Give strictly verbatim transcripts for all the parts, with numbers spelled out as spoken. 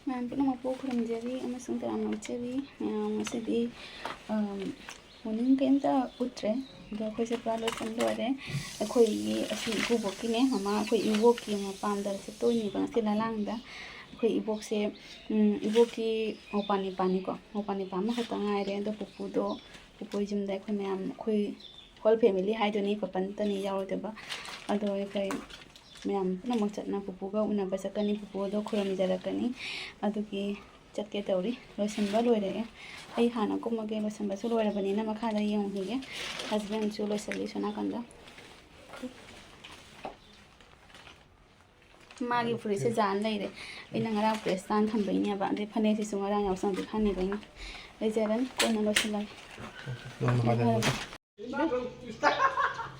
ꯃꯌꯥꯝ ꯄꯨꯝꯅꯃꯛꯄꯨ ꯈꯨꯔꯨꯝꯖꯔꯤ ꯑꯃꯁꯨꯡ ꯇꯔꯥꯝꯅ ꯑꯣꯛꯆꯔꯤ꯫ ꯃꯌꯥꯝ ꯉꯁꯤꯗꯤ, ꯑꯝ, ꯃꯣꯔꯅꯤꯡ ꯀꯩꯝꯇ ꯎꯠꯇ꯭ꯔꯦ, ꯑꯗꯣ ꯑꯩꯈꯣꯏꯁꯦ ꯄꯨꯔꯥ ꯂꯣꯏꯁꯤꯟ ꯂꯣꯏꯔꯦ꯫ ꯑꯩꯈꯣꯏꯒꯤ ꯑꯁꯤ ꯏꯀꯨꯕꯣꯛꯀꯤꯅꯦ, ꯃꯃꯥ ꯑꯩꯈꯣꯏ ꯏꯕꯣꯛꯀꯤ ꯃꯄꯥꯝꯗ ꯆꯠꯇꯣꯏꯅꯦꯕ ꯉꯁꯤ ꯂꯂꯥꯡꯗ꯫ ꯑꯩꯈꯣꯏ ꯏꯕꯣꯛꯁꯦ, ꯎꯝ, ꯏꯕꯣꯛꯀꯤ ꯃꯧꯄꯥ ꯅꯤꯄꯥꯅꯤꯀꯣ, ꯃꯧꯄꯥ ꯅꯤꯄꯥ ꯑꯃꯈꯛꯇ ꯉꯥꯏꯔꯦ꯫ ꯑꯗꯣ ꯄꯨꯄꯨꯗꯣ, ꯄꯨꯄꯨ ꯌꯨꯝꯗ ꯑꯩꯈꯣꯏ ꯃꯌꯥꯝ, ꯑꯩꯈꯣꯏ ꯍꯣꯜ ꯐꯦꯃꯤꯂꯤ ꯍꯥꯏꯗꯨꯅꯤ, ꯄꯥꯄꯟꯇꯅꯤ ꯌꯥꯎꯔꯣꯏꯗꯕ꯫ ꯑꯗꯣ ꯑꯩꯈꯣꯏ ꯃꯌꯥꯝ ꯄꯨꯝꯅꯃꯛ ꯆꯠꯅ ꯄꯨꯄꯨꯒ ꯎꯅꯕ ꯆꯠꯀꯅꯤ, ꯄꯨꯄꯨꯗꯣ ꯈꯨꯔꯨꯝꯖꯔꯛꯀꯅꯤ꯫ ꯑꯗꯨꯒꯤ ꯆꯠꯀꯦ ꯇꯧꯔꯤ, ꯂꯣꯏꯁꯤꯟꯕ ꯂꯣꯏꯔꯛꯑꯦ꯫ ꯑꯩ ꯍꯥꯟꯅ ꯀꯨꯝꯃꯒꯦ, ꯂꯣꯏꯁꯤꯟꯕꯁꯨ ꯂꯣꯏꯔꯕꯅꯤꯅ ꯃꯈꯥꯗ ꯌꯦꯡꯉꯨꯈꯤꯒꯦ꯫ ꯍꯁꯕꯦꯟꯁꯨ ꯂꯣꯏꯁꯤꯜꯂꯤ ꯁꯣꯝ ꯅꯥꯀꯟꯗ꯫ ꯃꯥꯒꯤ ꯐꯨꯔꯤꯠꯁꯦ ꯖꯥꯟ ꯂꯩꯔꯦ꯫ ꯑꯩꯅ ꯉꯔꯥꯡ ꯄ꯭ꯔꯦꯁ ꯇꯥꯟ ꯊꯝꯕꯩꯅꯦꯕ꯫ ꯑꯗꯩ ꯐꯅꯦꯛꯁꯤꯁꯨ ꯉꯔꯥꯡ ꯌꯥꯎꯁꯪ ꯄꯤꯈꯟꯅꯤꯕ ꯑꯩꯅ꯫ ꯂꯩꯖꯔꯅꯤ, ꯀꯣꯟꯅ ꯂꯣꯏꯁꯤꯜꯂꯒꯦ꯫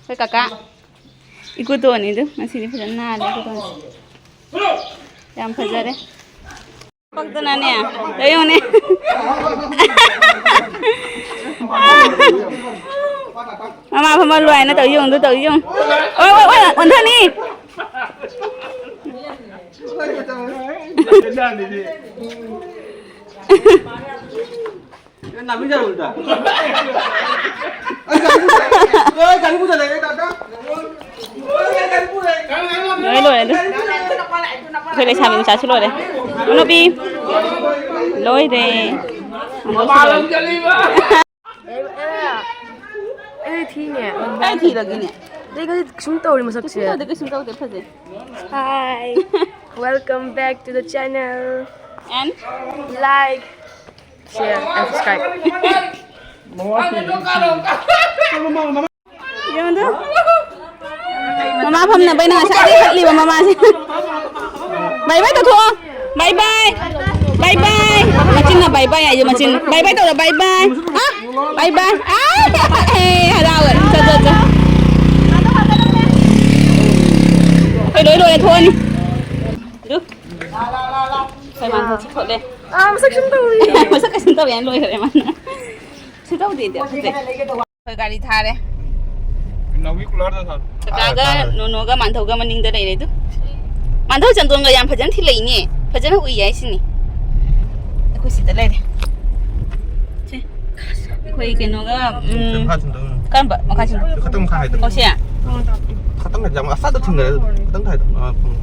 ꯑꯩꯈꯣꯏ ꯀꯀꯥ ꯏꯀꯨꯇꯣꯟꯅꯤꯗꯨ ꯉꯁꯤꯗꯤ ꯐꯖꯅ ꯅꯥꯜꯂꯦ, ꯏꯀꯨꯇꯣꯟꯁꯦ꯫ ꯌꯥꯝ ꯐꯖꯔꯦ꯫ ꯄꯛꯇꯅꯅꯦ꯫ ꯇꯧ ꯌꯦꯡꯉꯨꯅꯦ꯫ ꯃꯃꯥ ꯐꯝꯃ ꯂꯣꯏꯅ ꯇꯧ ꯌꯦꯡꯉꯨ, ꯇꯧ ꯌꯦꯡꯉꯨ꯫ ꯑꯣ, ꯑꯣ, ꯑꯣ, ꯑꯣꯟꯊꯅꯤ꯫ ꯂꯣꯏꯔꯦ, ꯂꯣꯏꯔꯦ, ꯑꯗꯨ꯫ ꯑꯩꯈꯣꯏ ꯂꯩꯁꯥꯕꯤ ꯃꯆꯥꯁꯨ ꯂꯣꯏꯔꯦ꯫ ꯅꯨꯄꯤ꯫ ꯂꯣꯏꯔꯦ꯫ ꯑꯃꯁꯨ ꯂꯣꯏꯔꯦ꯫ ꯑꯩ ꯊꯤꯅꯦ꯫ ꯑꯩ ꯊꯤꯔꯒꯦꯅꯦ꯫ ꯑꯩ ꯀꯩꯁꯨ ꯀꯩꯁꯨꯝ ꯇꯧꯔꯤ ꯃꯁꯛꯁꯦ꯫ ꯀꯩꯁꯨꯝ ꯇꯧꯗꯦ, ꯀꯩꯁꯨꯝ ꯇꯧꯗꯦ, ꯐꯖꯩ꯫ Hi. Welcome back to the channel. And? Like, share, and subscribe. ꯌꯦꯡꯉꯨꯗꯨ꯫ ꯃꯃꯥ ꯐꯝꯅꯕꯩꯅ ꯉꯁꯥꯏꯗꯩ ꯈꯠꯂꯤꯕ ꯃꯃꯥꯁꯦ꯫ ꯕꯥꯏ ꯕꯥꯏ ꯇꯧꯊꯣꯛꯑꯣ꯫ ꯕꯥꯏ ꯕꯥꯏ꯫ ꯕꯥꯏ ꯕꯥꯏ꯫ ꯃꯆꯤꯟꯅ ꯕꯥꯏ ꯕꯥꯏ ꯍꯥꯏꯁꯦ ꯃꯆꯤꯟ꯫ ꯕꯥꯏ ꯕꯥꯏ ꯇꯧꯔꯣ, ꯕꯥꯏ ꯕꯥꯏ꯫ ꯑ? ꯕꯥꯏ ꯕꯥꯏ꯫ ꯑ? ꯑꯦ, ꯍꯔꯥꯎꯋꯦ꯫ ꯆꯣ, ꯆꯣ, ꯆꯣ꯫ ꯑꯩꯈꯣꯏ ꯂꯣꯏ ꯂꯣꯏꯔꯦ, ꯊꯣꯛꯑꯅꯤ꯫ ꯑꯗꯨ? ꯑꯩꯈꯣꯏ ꯃꯥꯟ ꯊꯣꯛꯁꯨ ꯊꯣꯛꯂꯦ꯫ ꯑꯥ, ꯃꯁꯛ ꯁꯨꯝ ꯇꯧꯔꯤ꯫ ꯃꯁꯛ ꯀꯩꯁꯨꯝ ꯇꯧꯋꯦ ꯍꯥꯏꯅ ꯂꯣꯏꯈ꯭ꯔꯦ ꯃꯥꯅ꯫ ꯁꯤ ꯇꯧꯗꯦꯗꯤ ꯐꯖꯩ꯫ ꯑꯩꯈꯣꯏ ꯒꯥꯔꯤ ꯊꯥꯔꯦ꯫ ꯅꯥꯎꯕꯤ ꯀꯨꯂꯔꯗ ꯊꯥ-, ꯀꯀꯥꯒ ꯊꯥꯔꯦ, ꯊꯥꯔꯦ꯫ ꯅꯣꯅꯣꯒ ꯃꯥꯟꯊꯧꯒ ꯃꯅꯤꯡꯗ ꯂꯩꯔꯦ ꯑꯗꯨ꯫ ꯃꯥꯟꯊꯧ ꯆꯟꯗꯣꯟꯒ ꯌꯥꯝ ꯐꯖꯅ ꯊꯤꯜꯂꯛꯏꯅꯦ꯫ ꯐꯖꯅ ꯎꯏ ꯍꯥꯏꯁꯤꯅꯤ꯫ ꯑꯩꯈꯣꯏ ꯁꯤꯗ ꯂꯩꯔꯦ꯫ ꯁꯦ, ꯑꯩꯈꯣꯏ ꯀꯩꯅꯣꯒ, ꯎꯝ, ꯃꯈꯥ ꯁꯤꯟꯗꯧꯅꯤ꯫ ꯀꯔꯝꯕ ꯃꯈꯥ ꯁꯤꯟꯗꯧ? ꯈꯛꯇꯪ ꯃꯈꯥ ꯍꯥꯏꯗꯣ꯫ ꯑꯣ, ꯁꯦ? ꯈꯛꯇꯪ ꯍꯥꯏꯗꯣ, ꯌꯥꯝ ꯑꯁꯥꯗ ꯊꯤꯡꯒꯔꯦ꯫ ꯈꯛꯇꯪ ꯍꯥꯏꯗꯣ꯫ ꯑꯥ, ꯐꯪꯉꯦ꯫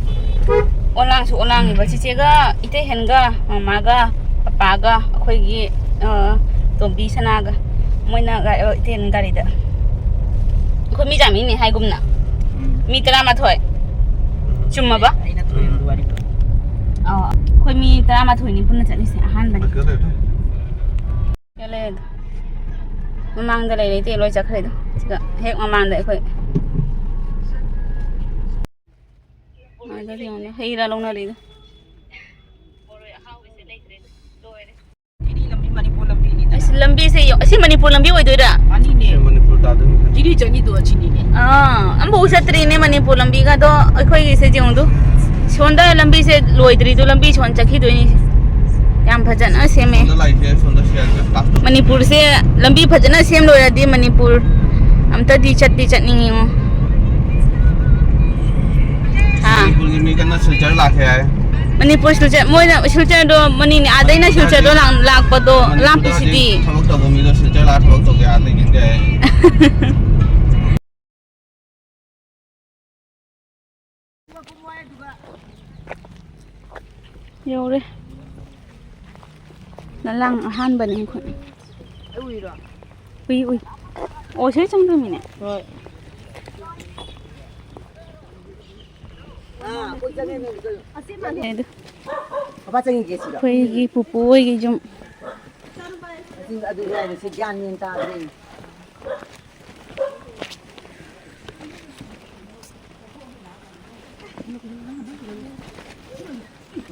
ꯑꯣꯂꯥꯡꯁꯨ ꯑꯣꯂꯥꯡꯉꯤꯕ꯫ ꯆꯤꯆꯦꯒ, ꯏꯇꯩꯍꯦꯟꯒ, ꯃꯃꯥꯒ, ꯄꯄꯥꯒ, ꯑꯩꯈꯣꯏꯒꯤ, ꯑ, ꯇꯣꯝꯕꯤ ꯁꯅꯥꯒ꯫ ꯃꯣꯏꯅ ꯒꯥ-, ꯑ, ꯏꯇꯩꯍꯦꯟ ꯒꯥꯔꯤꯗ꯫ ꯑꯩꯈꯣꯏ ꯃꯤ ꯌꯥꯝꯃꯤꯅꯦ ꯍꯥꯏꯒꯨꯝꯅ꯫ ꯎꯝ꯫ ꯃꯤ ꯇꯔꯥꯃꯥꯊꯣꯏ꯫ ꯆꯨꯝꯃꯕ? ꯑꯩꯅ ꯊꯣꯏꯕ ꯋꯥꯔꯤꯗꯣ꯫ ꯑ, ꯑꯩꯈꯣꯏ ꯃꯤ ꯇꯔꯥꯃꯥꯊꯣꯏꯅꯤ ꯄꯨꯟꯅ ꯆꯠꯂꯤꯁꯦ ꯑꯍꯥꯟꯕꯅꯤ꯫ ꯂꯩꯔꯦ ꯑꯗꯣ꯫ ꯃꯃꯥꯡꯗ ꯂꯩꯔꯦ, ꯏꯇꯩ ꯂꯣꯏ ꯆꯠꯈ꯭ꯔꯦ ꯑꯗꯣ꯫ ꯁꯤꯗ ꯍꯦꯛ ꯃꯃꯥꯡꯗ ꯑꯩꯈꯣꯏ꯫ ꯑꯗ ꯌꯦꯡꯉꯨꯅꯦ, ꯍꯩ ꯔꯥ ꯂꯧꯅꯔꯤꯗꯣ꯫ ꯁꯤꯗꯤ ꯂꯝꯕꯤ, ꯃꯅꯤꯄꯨꯔ ꯂꯝꯕꯤꯅꯤꯗꯅ꯫ ꯑꯁ, ꯂꯝꯕꯤꯁꯦ ꯌꯦꯡ-, ꯑꯁꯤ ꯃꯅꯤꯄꯨꯔ ꯂꯝꯕꯤ ꯑꯣꯏꯗꯣꯏꯔꯥ? ꯃꯥꯅꯤꯅꯦ꯫ ꯁꯤ ꯃꯅꯤꯄꯨꯔ ꯇꯥꯗꯣꯏꯅꯤ꯫ ꯖꯤꯔꯤ ꯆꯪꯉꯤꯗꯣ ꯑꯁꯤꯅꯤꯅꯦ꯫ ꯑꯥ, ꯑꯝꯐꯥꯎ ꯆꯠꯇ꯭ꯔꯤꯅꯦ ꯃꯅꯤꯄꯨꯔ ꯂꯝꯕꯤꯒꯗꯣ꯫ ꯑꯩꯈꯣꯏꯒꯤꯁꯦ ꯌꯦꯡꯉꯨꯗꯨ꯫ ꯁꯣꯝꯗ ꯂꯝꯕꯤꯁꯦ ꯂꯣꯏꯗ꯭ꯔꯤꯗꯨ, ꯂꯝꯕꯤ ꯁꯣꯝ ꯆꯠꯈꯤꯗꯣꯏꯅꯤ꯫ ꯌꯥꯝ ꯐꯖꯅ ꯁꯦꯝꯃꯦ꯫ ꯁꯣꯝꯗ ꯂꯥꯛꯏꯁꯦ, ꯁꯣꯝꯗ ꯁꯤꯌꯥꯔꯁꯦ ꯇꯥꯛꯇꯣ꯫ ꯃꯅꯤꯄꯨꯔꯁꯦ ꯂꯝꯕꯤ ꯐꯖꯅ ꯁꯦꯝ ꯂꯣꯏꯔꯗꯤ ꯃꯅꯤꯄꯨꯔ ꯑꯝꯇꯗꯤ ꯆꯠꯇꯤ ꯆꯠꯅꯤꯡꯉꯤꯉꯣ꯫ ꯍꯥ? ꯃꯅꯤꯄꯨꯔꯒꯤ ꯃꯤ ꯀꯟꯅ ꯁꯤꯜꯆꯔ ꯂꯥꯛꯀꯦ ꯍꯥꯏ꯫ ꯃꯅꯤꯄꯨꯔ ꯁꯤꯜꯆꯔ, ꯃꯣꯏꯅ ꯁꯤꯜꯆꯔꯗꯣ ꯃꯅꯤꯅꯦ, ꯑꯥꯗꯩꯅ ꯁꯤꯜꯆꯔꯗꯣ ꯂꯥꯛ-, ꯂꯥꯛꯄꯗꯣ ꯃꯅꯤꯄꯨꯔꯗ ꯂꯥꯞꯄꯤꯁꯤꯗꯤ꯫ ꯍꯧꯖꯤꯛ ꯊꯕꯛ ꯇꯧꯕ ꯃꯤꯗꯣ ꯁꯤꯜꯆꯔ ꯂꯥꯛꯑ ꯊꯕꯛ ꯇꯧꯒꯦ ꯍꯥꯏ ꯂꯩꯅꯤꯡꯗꯦ ꯍꯥꯏ꯫ ꯌꯧꯔꯦ꯫ ꯂꯂꯥꯡ ꯑꯍꯥꯟꯕꯅꯤ ꯑꯩꯈꯣꯏ꯫ ꯎꯏ, ꯎꯏ꯫ ꯑꯣ, ꯁꯤ ꯆꯪꯗꯣꯏꯃꯤꯅꯦ꯫ ꯍꯣꯏ꯫ ꯑꯦ, ꯑꯗꯨ ꯄꯄꯥ ꯆꯪꯉꯤꯒꯦ ꯁꯤꯗ꯫ ꯑꯩꯈꯣꯏꯒꯤ ꯄꯨꯄꯨ ꯍꯣꯏꯒꯤ ꯌꯨꯝ꯫ ꯑꯗꯨ, ꯑꯗꯨ ꯍꯥꯏꯕꯁꯦ ꯒ꯭ꯌꯥꯟ ꯃꯦꯟ ꯇꯥꯗ꯭ꯔꯦ꯫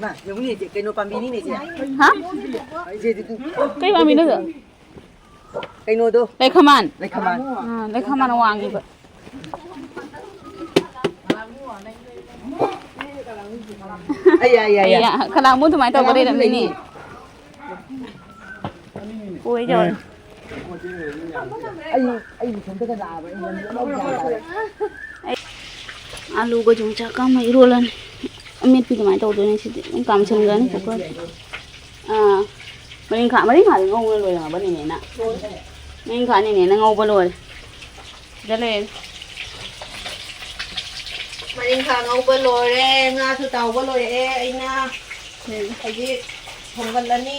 ꯃꯥ, ꯌꯦꯡꯉꯨꯅꯦ, ꯏꯆꯦ, ꯀꯩꯅꯣ ꯄꯥꯝꯕꯤꯅꯤꯅꯦ, ꯏꯆꯦ꯫ ꯍꯥ? ꯏꯆꯦ, ꯑꯗꯨ ꯀꯩ ꯄꯥꯝꯕꯤꯅꯣ ꯑꯗꯣ? ꯀꯩꯅꯣꯗꯣ꯫ ꯂꯩꯈꯃꯥꯟ? ꯂꯩꯈꯃꯥꯟ꯫ ꯑꯥ, ꯂꯩꯈꯃꯥꯟ ꯋꯥꯡꯉꯤꯕ꯫ ꯑꯩ, ꯑꯩ, ꯑꯩ, ꯑꯩ꯫ ꯑꯩꯌꯥ, ꯀꯂꯥꯡꯕꯨ ꯑꯗꯨꯃꯥꯏꯅ ꯇꯧꯕ ꯂꯩꯔꯝꯃꯤꯅꯦ꯫ ꯀꯣꯏ ꯌꯧꯔꯦ꯫ ꯑꯩ, ꯑꯩ ꯏꯊꯟꯇꯒ ꯂꯥꯛꯑꯕ, ꯑꯩ ꯂꯝꯕꯤ ꯑꯃ ꯒ꯭ꯌꯥꯟ ꯇꯥꯗꯦ꯫ ꯑꯂꯨꯒ ꯌꯣꯡꯆꯥꯛꯀ ꯑꯃ ꯏꯔꯣꯜꯂꯅꯤ꯫ ꯑꯃꯦꯠꯄꯤ ꯑꯗꯨꯃꯥꯏꯅ ꯇꯧꯗꯣꯏꯅꯦ ꯁꯤꯗꯤ꯫ ꯑꯗꯨꯝ ꯀꯥꯝꯁꯟꯈ꯭ꯔꯅꯤ ꯀꯨꯀꯔꯗ꯫ ꯑꯥ꯫ ꯃꯔꯤꯡꯈꯥ, ꯃꯔꯤꯡꯈꯥꯗꯤ ꯉꯧꯅ ꯂꯣꯏꯔꯝꯃꯕꯅꯤꯅꯦꯅ꯫ ꯃꯔꯤꯡꯈꯥ ꯅꯦꯅꯦꯅ ꯉꯧꯕ ꯂꯣꯏꯔꯦ꯫ ꯁꯤꯗ ꯂꯩꯔꯦ꯫ ꯃꯔꯤꯡꯈꯥ ꯉꯧꯕ ꯂꯣꯏꯔꯦ, ꯉꯥꯁꯨ ꯇꯥꯎꯕ ꯂꯣꯏꯔꯛꯑꯦ꯫ ꯑꯩꯅ ꯎꯝ꯫ ꯍꯧꯖꯤꯛ ꯊꯣꯡꯒꯠꯂꯅꯤ꯫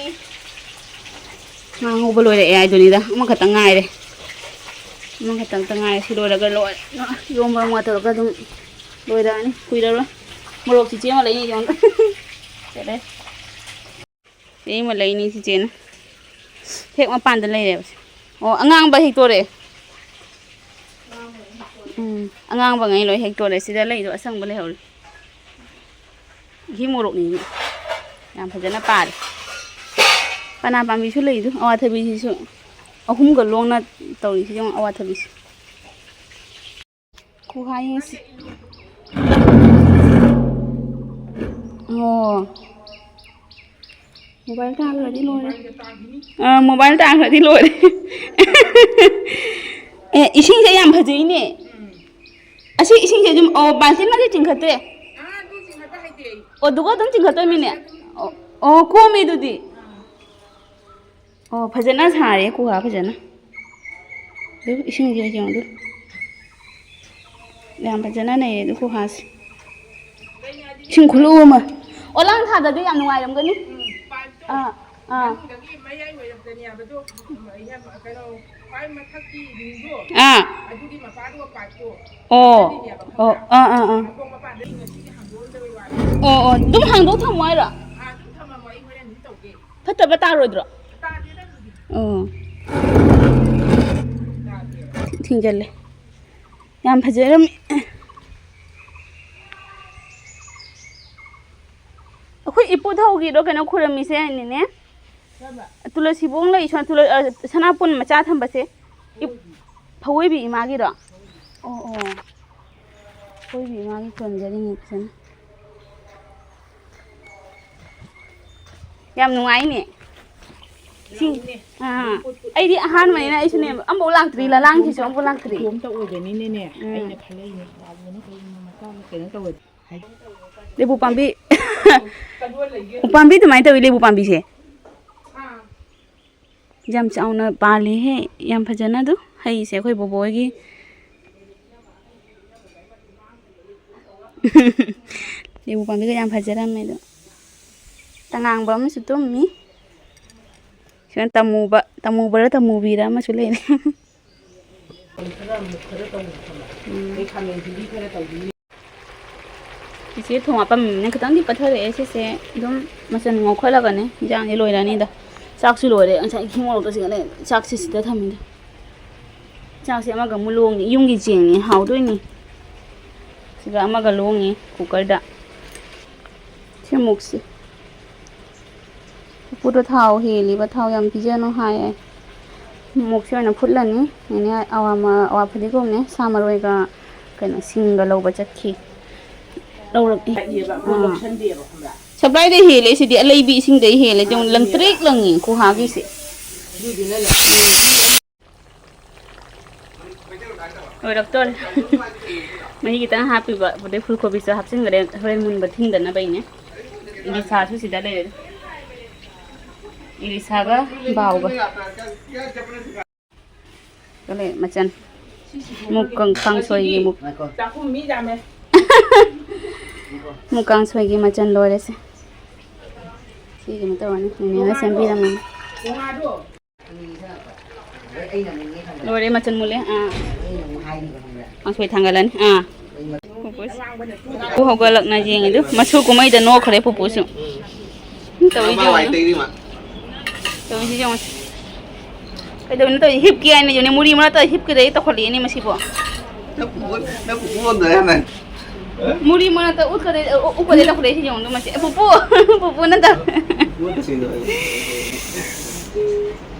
ꯉꯥ ꯉꯧꯕ ꯂꯣꯏꯔꯛꯑꯦ ꯍꯥꯏꯗꯨꯅꯤꯗ, ꯑꯃꯈꯛꯇꯪ ꯉꯥꯏꯔꯦ꯫ ꯑꯃꯈꯛꯇꯪꯇ ꯉꯥꯏꯔꯦ꯫ ꯁꯤ ꯂꯣꯏꯔꯒ ꯂꯣꯏꯔꯦ꯫ ꯏꯔꯣꯝꯕ ꯑꯃ ꯇꯧꯔꯒ ꯑꯗꯨꯝ ꯂꯣꯏꯔꯛꯑꯅꯤ꯫ ꯀꯨꯏꯔꯔꯣꯏ꯫ ꯃꯣꯔꯣꯛ ꯆꯤꯆꯦ ꯑꯃ ꯂꯩ ꯌꯦꯡꯉꯣ꯫ ꯆꯠꯂꯦ꯫ ꯆꯦ ꯑꯃ ꯂꯩꯅꯤ ꯆꯤꯆꯦꯅ꯫ ꯍꯦꯛ ꯃꯄꯥꯟꯗ ꯂꯩꯔꯦꯕ꯫ ꯑꯣ, ꯑꯉꯥꯡꯕ ꯍꯦꯛꯇꯣꯔꯛꯑꯦ꯫ ꯎꯝ, ꯑꯉꯥꯡꯕꯉꯩ ꯂꯣꯏ ꯍꯦꯛꯇꯣꯔꯛꯑꯦ꯫ ꯁꯤꯗ ꯂꯩꯗꯣ ꯑꯁꯪꯕ ꯂꯩꯍꯧꯔꯤ꯫ ꯏꯍꯤ ꯃꯣꯔꯣꯛꯅꯤꯅꯦ꯫ ꯌꯥꯝ ꯐꯖꯅ ꯄꯥꯜꯂꯦ꯫ ꯄꯅꯥ ꯄꯥꯝꯕꯤꯁꯨ ꯂꯩꯗꯨ, ꯑꯋꯥꯊꯕꯤꯁꯤꯁꯨ꯫ ꯑꯍꯨꯝꯒ ꯂꯣꯡꯅ ꯇꯧꯔꯤꯁꯤ ꯌꯦꯡꯉꯣ, ꯑꯋꯥꯊꯕꯤꯁꯤ꯫ ꯈꯨꯍꯥꯏ ꯌꯦꯡꯁꯤ꯫ ꯑꯣ꯫ ꯃꯣꯕꯥꯏꯜ ꯇꯥꯈ꯭ꯔꯗꯤ ꯂꯣꯏꯔꯦ꯫ ꯑꯥ, ꯃꯣꯕꯥꯏꯜ ꯇꯥꯈ꯭ꯔꯗꯤ ꯂꯣꯏꯔꯦ꯫ ꯑꯦ, ꯏꯁꯤꯡꯁꯦ ꯌꯥꯝ ꯐꯖꯩꯅꯦ꯫ ꯑꯁꯤ ꯏꯁꯤꯡꯁꯦ ꯑꯗꯨꯝ, ꯑꯣ, ꯕꯥꯜꯇꯤꯟ ꯑꯃꯗꯤ ꯆꯤꯡꯈꯠꯇꯦ꯫ ꯑꯣ, ꯑꯗꯨꯒ ꯑꯗꯨꯝ ꯆꯤꯡꯈꯠꯇꯣꯏꯃꯤꯅꯦ꯫ ꯑꯣ, ꯑꯣ, ꯀꯣꯝꯃꯦ ꯑꯗꯨꯗꯤ꯫ ꯑꯣ, ꯐꯖꯅ ꯁꯥꯔꯦ ꯈꯨꯍꯥ ꯐꯖꯅ꯫ ꯑꯗꯨ ꯏꯁꯤꯡꯁꯦ ꯌꯦꯡꯉꯨ ꯑꯗꯨ꯫ ꯌꯥꯝ ꯐꯖꯅ ꯅꯩꯌꯦ ꯑꯗꯨ ꯈꯨꯍꯥꯁꯦ꯫ ꯏꯁꯤꯡ ꯈꯨꯂꯨ ꯑꯃ꯫ ꯑꯣꯂꯥꯡ ꯊꯥꯗꯗꯤ ꯌꯥꯝ ꯅꯨꯡꯉꯥꯏꯔꯝꯒꯅꯤ꯫ ꯑꯥ, ꯑꯥ꯫ ꯃꯅꯨꯡꯗꯒꯤ ꯃꯌꯥꯏ ꯑꯣꯏꯔꯞꯇꯅꯦꯕꯗꯣ, ꯀꯩꯅꯣ, ꯈ꯭ꯋꯥꯏ ꯃꯊꯛꯀꯤ ꯅꯤꯡꯗꯣ, ꯑꯥ꯫ ꯑꯗꯨꯒꯤ ꯃꯄꯥꯗꯨꯒ ꯄꯥꯏꯞꯇꯣ ꯑꯣ꯫ ꯑꯗꯨꯅꯦꯕ, ꯑꯣ, ꯈꯪꯕ꯭ꯔꯥ? ꯑꯥ, ꯑꯥ, ꯑꯥ꯫ ꯉꯁꯤꯗꯤ ꯍꯥꯡꯗꯣꯛꯑꯝꯗꯕꯩ ꯋꯥꯅꯤ꯫ ꯑꯣ, ꯑꯣ꯫ ꯑꯗꯨꯝ ꯍꯥꯡꯗꯣꯛ ꯊꯝꯃꯣ ꯍꯥꯏꯔꯣ? ꯑꯥ, ꯑꯗꯨꯝ ꯊꯝꯃꯝꯃꯣ, ꯑꯩ ꯍꯣꯔꯦꯟ ꯑꯗꯨꯝ ꯇꯧꯒꯦ꯫ ꯐꯠꯇꯕ ꯇꯥꯔꯣꯏꯗ꯭ꯔꯣ? ꯇꯥꯗꯦꯗ ꯑꯗꯨꯗꯤ꯫ ꯑꯣ꯫ ꯇꯥꯗꯦꯕ꯫ ꯊꯤꯡꯖꯜꯂꯦ꯫ ꯌꯥꯝ ꯐꯖꯔꯝꯃꯤ꯫ ꯑꯩꯈꯣꯏ ꯏꯄꯨ ꯙꯧꯒꯤꯔꯣ ꯀꯩꯅꯣ ꯈꯨꯔꯝꯃꯤꯁꯦ, ꯅꯦꯅꯦ? ꯀꯔꯝꯕ? ꯇꯨꯂꯁꯤꯕꯣꯡ ꯂꯩ, ꯁꯣ-, ꯇꯨꯂ-, ꯑ, ꯁꯅꯥꯄꯨꯟ ꯃꯆꯥ ꯊꯝꯕꯁꯦ꯫ ꯏꯞ-, ꯐꯧꯑꯣꯏꯕꯤ ꯏꯃꯥꯒꯤꯔꯣ? ꯑꯣ, ꯑꯣ꯫ ꯐꯧꯑꯣꯏꯕꯤ ꯏꯃꯥꯒꯤ ꯈꯨꯔꯨꯝꯖꯔꯤꯅꯤ ꯐꯖꯅ꯫ ꯌꯥꯝ ꯅꯨꯡꯉꯥꯏꯅꯦ꯫ ꯏꯁꯤꯡ, ꯑꯥ, ꯑꯩꯗꯤ ꯑꯍꯥꯟꯕꯅꯤꯅ ꯑꯩꯁꯨꯅꯦ, ꯑꯝꯐꯥꯎ ꯂꯥꯛꯇ꯭ꯔꯤ, ꯂꯂꯥꯡꯁꯤꯁꯨ ꯑꯝꯐꯥꯎ ꯂꯥꯛꯇ꯭ꯔꯤ꯫ ꯏꯇꯣꯝꯇ ꯑꯣꯏꯕꯅꯤꯅꯅꯦ, ꯎꯝ꯫ ꯑꯩꯅ ꯈꯜꯂꯛꯏꯅꯦ, ꯕꯥꯕꯨꯅ ꯀꯩꯒꯨꯝꯕ ꯃꯆꯥ ꯑꯃ ꯀꯩꯅꯣ ꯇꯧꯔꯗꯤ꯫ ꯂꯦꯕꯨ ꯄꯥꯝꯕꯤ꯫ ꯎꯄꯥꯝꯕꯤ ꯑꯗꯨꯃꯥꯏꯅ ꯇꯧꯋꯤ, ꯂꯦꯕꯨ ꯄꯥꯝꯕꯤꯁꯦ꯫ ꯌꯥꯝ ꯆꯥꯎꯅ ꯄꯥꯜꯂꯤꯍꯦ, ꯌꯥꯝ ꯐꯖꯅ꯫ ꯑꯗꯨ ꯍꯩꯁꯦ ꯑꯩꯈꯣꯏ ꯕꯣꯕꯣꯒꯤ꯫ ꯂꯦꯕꯨ ꯄꯥꯝꯕꯤꯒ ꯌꯥꯝ ꯐꯖꯔꯝꯃꯦ꯫ ꯑꯗꯣ ꯇꯉꯥꯡꯕ ꯑꯃꯁꯨ ꯇꯨꯝꯃꯤ꯫ ꯁꯤꯅ ꯇꯃꯨꯕ, ꯇꯃꯨꯕꯔ ꯇꯃꯨꯕꯤꯔ ꯑꯃꯁꯨ ꯂꯩꯔꯦ꯫ ꯎꯝ꯫ ꯏꯆꯦ ꯊꯣꯡ ꯍꯥꯞꯄꯝꯃꯤꯅ ꯈꯤꯇꯪꯗꯤ ꯄꯠꯊꯔꯛꯑꯦ꯫ ꯁꯤꯁꯦ ꯑꯗꯨꯝ ꯃꯆꯜ ꯉꯧꯈꯠꯂꯒꯅꯦ ꯏꯟꯖꯥꯡꯁꯦ ꯂꯣꯏꯔꯅꯤꯗ꯫ ꯆꯥꯛꯁꯨ ꯂꯣꯏꯔꯦ꯫ ꯉꯁꯥꯏ ꯏꯁꯤꯡ ꯃꯣꯔꯣꯛꯇꯣ ꯁꯤꯒ ꯂꯩ꯫ ꯆꯥꯛꯁꯦ ꯁꯤꯗ ꯊꯝꯃꯤꯗ꯫ ꯆꯥꯛꯁꯦ ꯑꯃꯒ ꯑꯃꯨꯛ ꯂꯣꯡꯉꯤ꯫ ꯌꯨꯝꯒꯤ ꯆꯦꯡꯅꯤ, ꯍꯥꯎꯗꯣꯏꯅꯤ꯫ ꯁꯤꯒ ꯑꯃꯒ ꯂꯣꯡꯉꯤ ꯀꯨꯀꯔꯗ꯫ ꯁꯤ ꯑꯃꯨꯛꯁꯤ꯫ ꯎꯄꯨꯗꯣ ꯊꯥꯎ ꯍꯦꯜꯂꯤꯕ, ꯊꯥꯎ ꯌꯥꯝ ꯄꯤꯖꯅꯨ ꯍꯥꯏꯌꯦ꯫ ꯃꯣꯔꯣꯛꯁꯦ ꯑꯣꯏꯅ ꯐꯨꯠꯂꯅꯤ꯫ ꯅꯦꯅꯦ ꯑꯋꯥ ꯃ-, ꯑꯋꯥ ꯐꯗꯤꯒꯣꯝꯅꯦ, ꯁꯥ ꯃꯔꯣꯏꯒ ꯀꯩꯅꯣ ꯁꯤꯡꯒ ꯂꯧꯕ ꯆꯠꯈꯤ꯫ ꯂꯧꯔꯛꯑꯦ꯫ ꯑꯥ꯫ ꯁꯄ꯭ꯂꯥꯏꯗꯩ ꯍꯦꯜꯂꯦ ꯁꯤꯗꯤ, ꯑꯂꯩꯕꯤ ꯏꯁꯤꯡꯗꯩ ꯍꯦꯜꯂꯦ꯫ ꯌꯦꯡꯉꯨ, ꯂꯪꯇ꯭ꯔꯤꯛ ꯂꯪꯉꯤ ꯈꯨꯍꯥꯒꯤꯁꯦ꯫ ꯂꯣꯏꯔꯛꯇꯣꯔꯦ꯫ ꯃꯍꯤ ꯈꯤꯇꯪ ꯍꯥꯞꯄꯤꯕ, ꯑꯗꯩ ꯐꯨꯜ ꯀꯣꯕꯤꯁꯨ ꯍꯥꯞꯆꯤꯟꯈ꯭ꯔꯦ, ꯍꯣꯔꯦꯟ ꯃꯨꯟꯕ ꯊꯤꯡꯗꯅꯕ ꯑꯩꯅ꯫ ꯏꯂꯤꯁꯥꯁꯨ ꯁꯤꯗ ꯂꯩꯔꯦ꯫ ꯏꯂꯤꯁꯥꯒ ꯕꯥꯎꯒ꯫ ꯀꯩꯅꯣ ꯃꯆꯜ꯫ ꯃꯨꯛ ꯀꯥꯡ-, ꯀꯥꯡꯁꯣꯏꯒꯤ ꯃꯨꯛ꯫ ꯆꯥꯛꯈꯨꯝ ꯃꯤ ꯌꯥꯝꯃꯦ꯫ ꯃꯨꯛ ꯀꯥꯡꯁꯣꯏꯒꯤ ꯃꯆꯜ ꯂꯣꯏꯔꯦꯁꯦ꯫ ꯁꯤ ꯀꯩꯅꯣ ꯇꯧꯔꯅꯤ, ꯅꯦꯅꯦꯅ ꯁꯦꯝꯕꯤꯔꯝꯃꯅꯤ꯫ ꯂꯣꯏꯔꯦ, ꯃꯆꯜ ꯃꯨꯜꯂꯦ꯫ ꯑꯥ꯫ ꯀꯥꯡꯁꯣꯏ ꯊꯥꯡꯒꯠꯂꯅꯤ꯫ ꯑꯥ꯫ ꯄꯨꯄꯨ ꯍꯧꯒꯠꯂꯛꯅ ꯌꯦꯡꯉꯤꯗꯨ꯫ ꯃꯁꯨ ꯀꯨꯝꯍꯩꯗ ꯅꯣꯛꯈ꯭ꯔꯦ ꯄꯨꯄꯨꯁꯨ꯫ ꯎꯝ, ꯇꯧꯔꯤꯁꯦ ꯌꯦꯡꯉꯨ꯫ ꯇꯧꯔꯤꯁꯦ ꯌꯦꯡꯉꯨ꯫ ꯀꯩꯗꯧꯅꯣ ꯇꯧꯔꯤꯁꯦ? ꯍꯤꯞꯀꯦ ꯍꯥꯏꯅ ꯌꯦꯡꯉꯨꯅꯦ, ꯃꯨꯔꯤ ꯃꯔꯛꯇ ꯍꯤꯞꯀꯗꯩ ꯇꯧꯈꯠꯂꯛꯑꯦꯅꯦ ꯃꯁꯤꯕꯣ꯫ ꯅꯪ ꯄꯨꯄꯨ, ꯅꯪ ꯄꯨꯄꯨ ꯑꯣꯟꯗꯣꯔꯦ ꯅꯪ꯫ ꯃꯨꯔꯤ ꯃꯔꯛꯇ ꯎꯠꯀꯗꯩ, ꯎ-, ꯎꯞꯀꯗꯩ ꯇꯧꯈꯠꯂꯛꯏꯁꯦ ꯌꯦꯡꯉꯨ ꯃꯁꯤ꯫ ꯑꯦ, ꯄꯨꯄꯨ, ꯄꯨꯄꯨ ꯅꯠꯇ꯫ ꯄꯨꯄꯨ ꯁꯤꯗꯧꯔꯦ꯫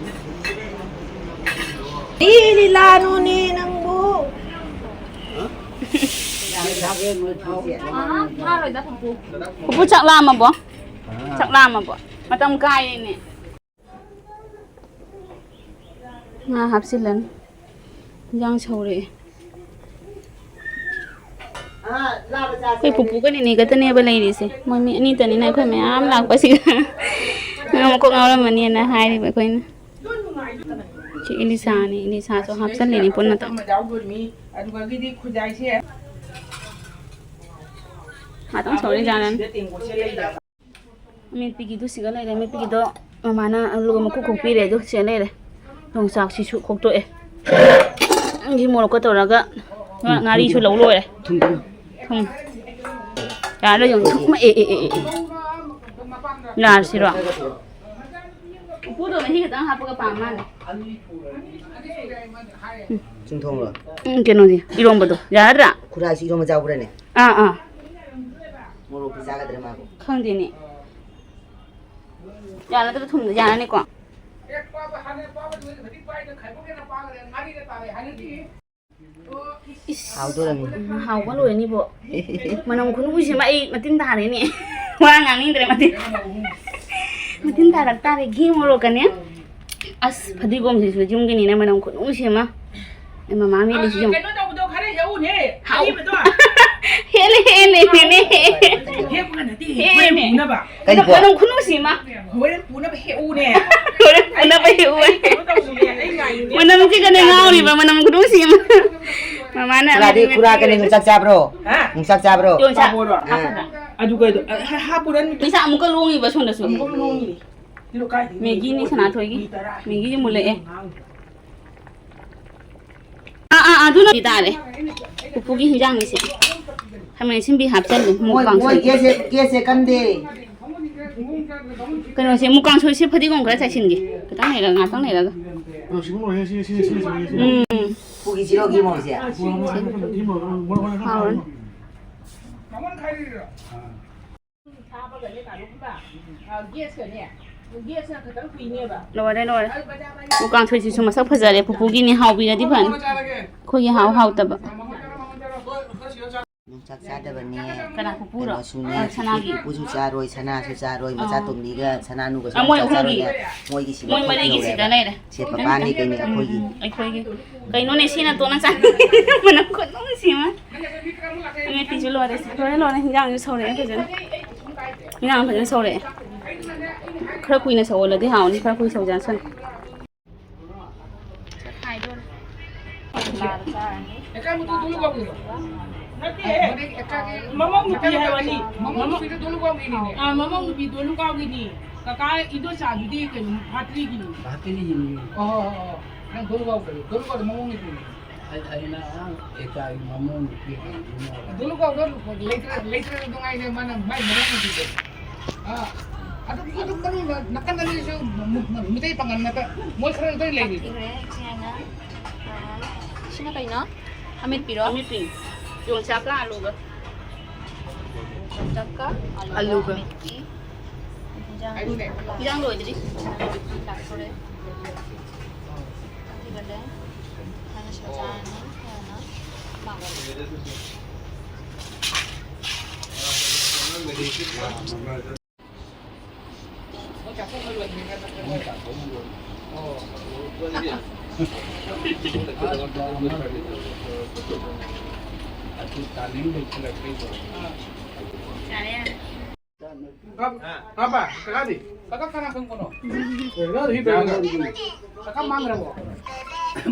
ꯏ ꯂꯤꯂꯥꯅꯣꯅꯦ ꯅꯪꯕꯨ꯫ ꯄꯨꯄꯨ ꯆꯥꯛ ꯂꯥꯝꯃꯕꯣ? ꯆꯥꯛ ꯂꯥꯝꯃꯕꯣ? ꯃꯇꯝ ꯀꯥꯏꯔꯦꯅꯦ꯫ ꯉꯥ ꯍꯥꯞꯆꯤꯜꯂꯅꯤ꯫ ꯏꯟꯖꯥꯡ ꯁꯧꯔꯛꯑꯦ꯫ ꯑꯩꯈꯣꯏ ꯄꯨꯄꯨꯒ ꯅꯦꯅꯦ ꯈꯛꯇꯅꯦꯕ ꯂꯩꯔꯤꯁꯦ꯫ ꯃꯣꯏ ꯃꯤ ꯑꯅꯤꯇꯅꯤꯅ ꯑꯩꯈꯣꯏ ꯃꯌꯥꯝ ꯂꯥꯛꯄꯁꯤꯒ ꯃꯀꯣꯛ ꯉꯥꯎꯔꯝꯃꯅꯤꯅ ꯍꯥꯏꯔꯤꯕ ꯑꯩꯈꯣꯏꯅ꯫ ꯁꯤ ꯏꯂꯤꯁꯥꯅꯤ, ꯏꯂꯤꯁꯥꯁꯨ ꯍꯥꯞꯆꯜꯂꯤꯅꯤ ꯄꯨꯟꯅ ꯇꯧ꯫ ꯑꯗꯨꯗꯒꯤꯗꯤ ꯈꯨꯖꯥꯏꯁꯦ ꯉꯥꯛꯇꯪ ꯁꯧꯔ ꯌꯥꯔꯅꯤ꯫ ꯑꯃꯦꯠꯄꯤꯒꯤꯗꯨ ꯁꯤꯒ ꯂꯩꯔꯦ꯫ ꯑꯃꯦꯠꯄꯤꯒꯤꯗꯣ ꯃꯃꯥꯅ ꯑꯂꯨꯒ ꯃꯀꯨ ꯈꯣꯛꯄꯤꯔꯦ꯫ ꯑꯗꯨ ꯁꯤꯒ ꯂꯩꯔꯦ꯫ ꯌꯣꯡꯆꯥꯛꯁꯤꯁꯨ ꯈꯣꯛꯇꯣꯛꯑꯦ꯫ ꯁꯤ ꯃꯣꯔꯣꯛꯀ ꯇꯧꯔꯒ ꯉꯥꯔꯤꯁꯨ ꯂꯧ ꯂꯣꯏꯔꯦ꯫ ꯊꯨꯝ꯫ ꯊꯨꯝ꯫ ꯌꯥꯔꯦ, ꯌꯦꯡꯉꯨ꯫ ꯊꯨꯝ꯫ ꯑꯦ, ꯑꯦ, ꯑꯦ, ꯑꯦ꯫ ꯌꯥꯔꯁꯤꯔꯣ? ꯎꯄꯨꯗꯣ ꯃꯍꯤ ꯈꯤꯇꯪ ꯍꯥꯞꯄꯒ ꯄꯥꯝ ꯃꯥꯜꯂꯦ꯫ ꯆꯤꯡꯊꯣꯡꯂꯣ? ꯎꯝ, ꯀꯩꯅꯣꯗꯤ, ꯏꯔꯣꯝꯕꯗꯣ꯫ ꯌꯥꯔꯗ꯭ꯔꯥ? ꯈꯨꯔꯥꯏꯁꯤ ꯏꯔꯣꯝꯕ ꯆꯥꯎꯕ꯭ꯔꯥꯅꯦ? ꯑꯥ, ꯑꯥ꯫ ꯃꯣꯔꯣꯛꯇꯤ ꯆꯥꯒꯗ꯭ꯔꯥ ꯃꯥꯕꯨ? ꯈꯪꯗꯦꯅꯦ꯫ ꯌꯥꯅꯗ꯭ꯔꯥ ꯊꯨꯝꯗꯣ? ꯌꯥꯅꯅꯤꯀꯣ? ꯏꯁ, ꯍꯥꯎꯗꯣꯔꯝꯅꯤ꯫ ꯍꯥꯎꯕ ꯂꯣꯏꯔꯅꯤꯕꯣ꯫ ꯃꯅꯝ ꯈꯨꯅꯨꯡꯁꯤꯃ ꯑꯩ ꯃꯇꯤꯟ ꯇꯥꯔꯦꯅꯦ꯫ ꯋꯥ ꯉꯥꯡꯅꯤꯡꯗ꯭ꯔꯦ, ꯃꯇꯤꯟ꯫ ꯃꯇꯤꯟ ꯇꯥꯔꯛ ꯇꯥꯔꯦ꯫ ꯘꯤ ꯃꯣꯔꯣꯛꯀꯅꯦ꯫ ꯑꯁ, ꯐꯗꯤꯒꯣꯝꯁꯤꯁꯨ ꯌꯨꯝꯒꯤꯅꯤꯅ ꯃꯅꯝ ꯈꯨꯅꯨꯡꯁꯤꯃ꯫ ꯑꯩ ꯃꯃꯥ ꯃꯦꯠꯂꯤꯁꯤ ꯌꯦꯡꯉꯨ꯫ ꯀꯩꯅꯣ ꯇꯧꯕꯗꯣ ꯈꯔ ꯍꯦꯛꯎꯅꯦ, ꯍꯥꯎ꯫ ꯑꯔꯤꯕꯗꯣ꯫ ꯍꯦꯜꯂꯦ, ꯍꯦꯜꯂꯦ, ꯍꯦꯜꯂꯦ꯫ ꯍꯦꯛꯄꯒ ꯅꯠꯇꯦ, ꯍꯦꯜꯂꯦ꯫ ꯍꯣꯔꯦꯟ ꯄꯨꯅꯕ꯫ ꯀꯩꯕꯣ? ꯃꯅꯝ ꯈꯨꯅꯨꯡꯁꯤꯃ꯫ ꯍꯣꯔꯦꯟ ꯄꯨꯅꯕ ꯍꯦꯛꯎꯅꯦ꯫ ꯍꯣꯔꯦꯟ ꯄꯨꯅꯕ ꯍꯦꯛꯎ꯫ ꯑꯩ ꯀꯩꯅꯣ ꯇꯧꯁꯤꯅꯦ, ꯑꯩ ꯉꯥꯏꯔꯤꯅꯦ꯫ ꯃꯅꯝꯁꯤꯒꯅꯦ ꯉꯥꯎꯔꯤꯕ, ꯃꯅꯝ ꯈꯨꯅꯨꯡꯁꯤꯃ꯫ ꯃꯃꯥꯅ ꯈꯨꯔꯥꯗꯤ, ꯈꯨꯔꯥ ꯀꯩꯅꯣ ꯌꯣꯡꯆꯥꯛ ꯆꯥꯕ꯭ꯔꯣ? ꯍꯥ? ꯌꯣꯡꯆꯥꯛ ꯆꯥꯕ꯭ꯔꯣ? ꯌꯣꯡꯆꯥꯛ꯫ ꯑꯥ꯫ ꯑꯗꯨ ꯀꯩꯗꯣ, ꯑ, ꯍꯥ-, ꯍꯥꯄꯨꯔꯅꯨ꯫ ꯌꯣꯡꯆꯥꯛ ꯑꯃꯨꯛꯀ ꯂꯣꯡꯉꯤꯕ ꯁꯣꯝꯗꯁꯨ꯫ ꯑꯃꯨꯛꯀ ꯂꯣꯡꯉꯤ꯫ ꯃꯦꯒꯤꯅꯤ ꯁꯅꯥꯊꯣꯏꯒꯤ꯫ ꯃꯦꯒꯤꯁꯦ ꯃꯨꯜꯂꯛꯑꯦ꯫ ꯑꯥ, ꯑꯥ, ꯑꯗꯨꯅ ꯇꯥꯔꯦ꯫ ꯄꯨꯄꯨꯒꯤ ꯍꯤꯟꯖꯥꯡꯅꯤꯁꯦ꯫ ꯈꯥꯃꯦꯟ ꯑꯁꯤꯟꯕꯤ ꯍꯥꯞꯆꯜꯂꯦ, ꯃꯣꯏ, ꯃꯣꯏ ꯀꯥꯡꯁꯣꯏ꯫ ꯒꯦꯁꯁꯦ, ꯒꯦꯁꯁꯦ ꯀꯟꯗꯦ꯫ ꯀꯩꯅꯣꯁꯦ, ꯃꯨꯛ ꯀꯥꯡꯁꯣꯏꯁꯦ ꯐꯗꯤꯒꯣꯝ ꯈꯔ ꯆꯥꯏꯁꯤꯟꯒꯦ꯫ ꯈꯤꯇꯪ ꯂꯩꯔꯒ, ꯉꯥꯛꯇꯪ ꯂꯩꯔꯒ꯫ ꯎꯝ꯫ ꯄꯨꯒꯤꯁꯤꯔꯣ ꯒꯤ ꯃꯣꯔꯣꯛꯁꯦ? ꯍꯥꯎꯔꯅꯤ꯫ ꯂꯣꯏꯔꯦ, ꯂꯣꯏꯔꯦ꯫ ꯃꯨꯛ ꯀꯥꯡꯁꯣꯏꯁꯤꯁꯨ ꯃꯁꯛ ꯐꯖꯔꯦ꯫ ꯄꯨꯄꯨꯒꯤꯅꯤ, ꯍꯥꯎꯕꯤꯔꯗꯤ ꯐꯅꯤ꯫ ꯑꯩꯈꯣꯏꯒꯤ ꯍꯥꯎ ꯍꯥꯎꯇꯕ꯫ ꯑꯗꯨꯝ ꯆꯥꯛ ꯆꯥꯗꯕꯅꯦ꯫ ꯀꯅꯥ ꯄꯨꯄꯨꯔꯣ? ꯀꯩꯅꯣꯁꯨꯅꯦ, ꯑ, ꯁꯅꯥꯒꯤ꯫ ꯄꯨꯄꯨꯁꯨ ꯆꯥꯔꯣꯏ, ꯁꯅꯥꯁꯨ ꯆꯥꯔꯣꯏ, ꯑꯣ꯫ ꯃꯆꯥꯇꯣꯝꯕꯤꯒ ꯁꯅꯥꯅꯨꯒꯁꯨ ꯑ, ꯃꯣꯏ ꯆꯥꯛ ꯆꯥꯔꯣꯏꯅꯦ꯫ ꯑꯍꯨꯝꯒꯤ꯫ ꯃꯣꯏꯒꯤ ꯁꯤꯗ ꯃꯣꯏ ꯃꯔꯤꯒꯤ ꯊꯣꯛꯈꯤꯍꯧꯔꯦ꯫ ꯁꯤꯗ ꯂꯩꯔꯦ꯫ ꯁꯦ ꯄꯄꯥꯅꯤ ꯀꯩꯅꯣ ꯑꯩꯈꯣꯏꯒꯤ꯫ ꯎꯝ, ꯑꯩꯈꯣꯏꯒꯤ꯫ ꯀꯩꯅꯣꯅꯦ ꯁꯤ ꯅꯇꯣꯟꯅ ꯆꯥ-, ꯃꯅꯝ ꯈꯨꯅꯨꯡꯁꯤ ꯑꯃ꯫ ꯑꯃꯦꯠꯄꯤꯁꯨ ꯂꯣꯏꯔꯦ꯫ ꯂꯣꯏꯔꯦ, ꯂꯣꯏꯔꯦ꯫ ꯍꯤꯟꯖꯥꯡꯁꯨ ꯁꯧꯔꯛꯑꯦ ꯐꯖꯅ꯫ ꯍꯤꯟꯖꯥꯡ ꯐꯖꯅ ꯁꯧꯔꯛꯑꯦ꯫ ꯈꯔ ꯀꯨꯏꯅ ꯁꯧꯍꯜꯂꯗꯤ ꯍꯥꯎꯅꯤ꯫ ꯈꯔ ꯀꯨꯏ ꯁꯧꯖꯥꯁꯅꯨ꯫ ꯃꯃꯧ ꯅꯨꯄꯤ ꯍꯥꯏꯕꯅꯤ꯫ ꯃꯃꯧ ꯅꯨꯄꯤꯗꯣ ꯗꯣꯂꯨꯀꯥꯎꯒꯤꯅꯤꯅꯦ꯫ ꯑꯥ, ꯃꯃꯧ ꯅꯨꯄꯤ ꯗꯣꯂꯨꯀꯥꯎꯒꯤꯅꯤ꯫ ꯀꯀꯥ ꯏꯗꯣꯆꯥꯗꯨꯗꯤ ꯀꯩꯅꯣ, ꯚꯥꯇ꯭ꯔꯤꯒꯤꯅꯤ꯫ ꯚꯥꯇ꯭ꯔꯤꯒꯤꯅꯤ꯫ ꯑꯣ, ꯑꯣ, ꯑꯣ꯫ ꯅꯪ ꯗꯣꯂꯨꯀꯥꯎ ꯀꯔꯤ? ꯗꯣꯂꯨꯀꯥꯎꯗꯣ ꯃꯃꯧ ꯅꯨꯄꯤꯅꯤ꯫ ꯑꯩ, ꯑꯩꯅ ꯑꯉꯥꯡ ꯀꯩꯀꯥꯒꯤ ꯃꯃꯧ ꯅꯨꯄꯤ ꯍꯥꯏꯕꯅꯤꯅ꯫ ꯗꯣꯂꯨꯀꯥꯎꯗꯣ ꯂꯩꯇ꯭ꯔ-, ꯂꯩꯇ꯭ꯔꯒ ꯅꯨꯡꯉꯥꯏꯅꯦ ꯃꯥꯅ ꯃꯥꯏ ꯃꯃꯧ ꯅꯨꯄꯤꯗꯣ꯫ ꯑꯥ, ꯑꯗꯨꯝ, ꯑꯗꯨꯝ ꯃꯅꯨꯡꯗ ꯅꯥꯀꯟ ꯑꯅꯤꯁꯨ ꯃꯨ-, ꯃꯨ-, ꯃꯤꯇꯩ ꯄꯥꯡꯒꯜ ꯉꯥꯛꯇ ꯃꯣꯏ ꯈꯔ ꯂꯣꯏ ꯂꯩꯔꯤ꯫ ꯀꯛꯄꯤꯈ꯭ꯔꯦ, ꯏꯆꯦꯅ꯫ ꯑꯥ, ꯁꯤꯅ ꯀꯩꯅꯣ? ꯑꯃꯦꯠꯄꯤꯔꯣ? ꯑꯃꯦꯠꯄꯤ꯫ ꯌꯣꯡꯆꯥꯛꯀ ꯑꯂꯨꯒ꯫ ꯌꯣꯡꯆꯥꯛꯀ ꯑꯂꯨꯒ ꯑꯂꯨꯒ꯫ ꯑꯃꯦꯠꯄꯤ꯫ ꯏꯟꯖꯥꯡ ꯍꯥꯏꯔꯨꯅꯦ꯫ ꯏꯟꯖꯥꯡ ꯂꯣꯏꯗ꯭ꯔꯤ꯫ ꯂꯥꯛꯇꯣꯔꯦ꯫ ꯆꯥꯛ ꯊꯤꯒꯠꯂꯦ꯫ ꯍꯥꯟꯅ ꯁꯤꯗ ꯆꯥꯔꯅꯤ꯫ ꯍꯥꯟꯅ ꯃꯥꯡꯒꯣꯟꯗ꯫ ꯌꯥꯔꯦ, ꯌꯥꯔꯦ꯫ ꯄꯥꯄꯥ, ꯀꯀꯥꯗꯤ? ꯀꯀꯥ ꯀꯅꯥ ꯈꯪꯕꯅꯣ? ꯀꯀꯥ ꯃꯥꯡꯈ꯭ꯔꯕꯣ?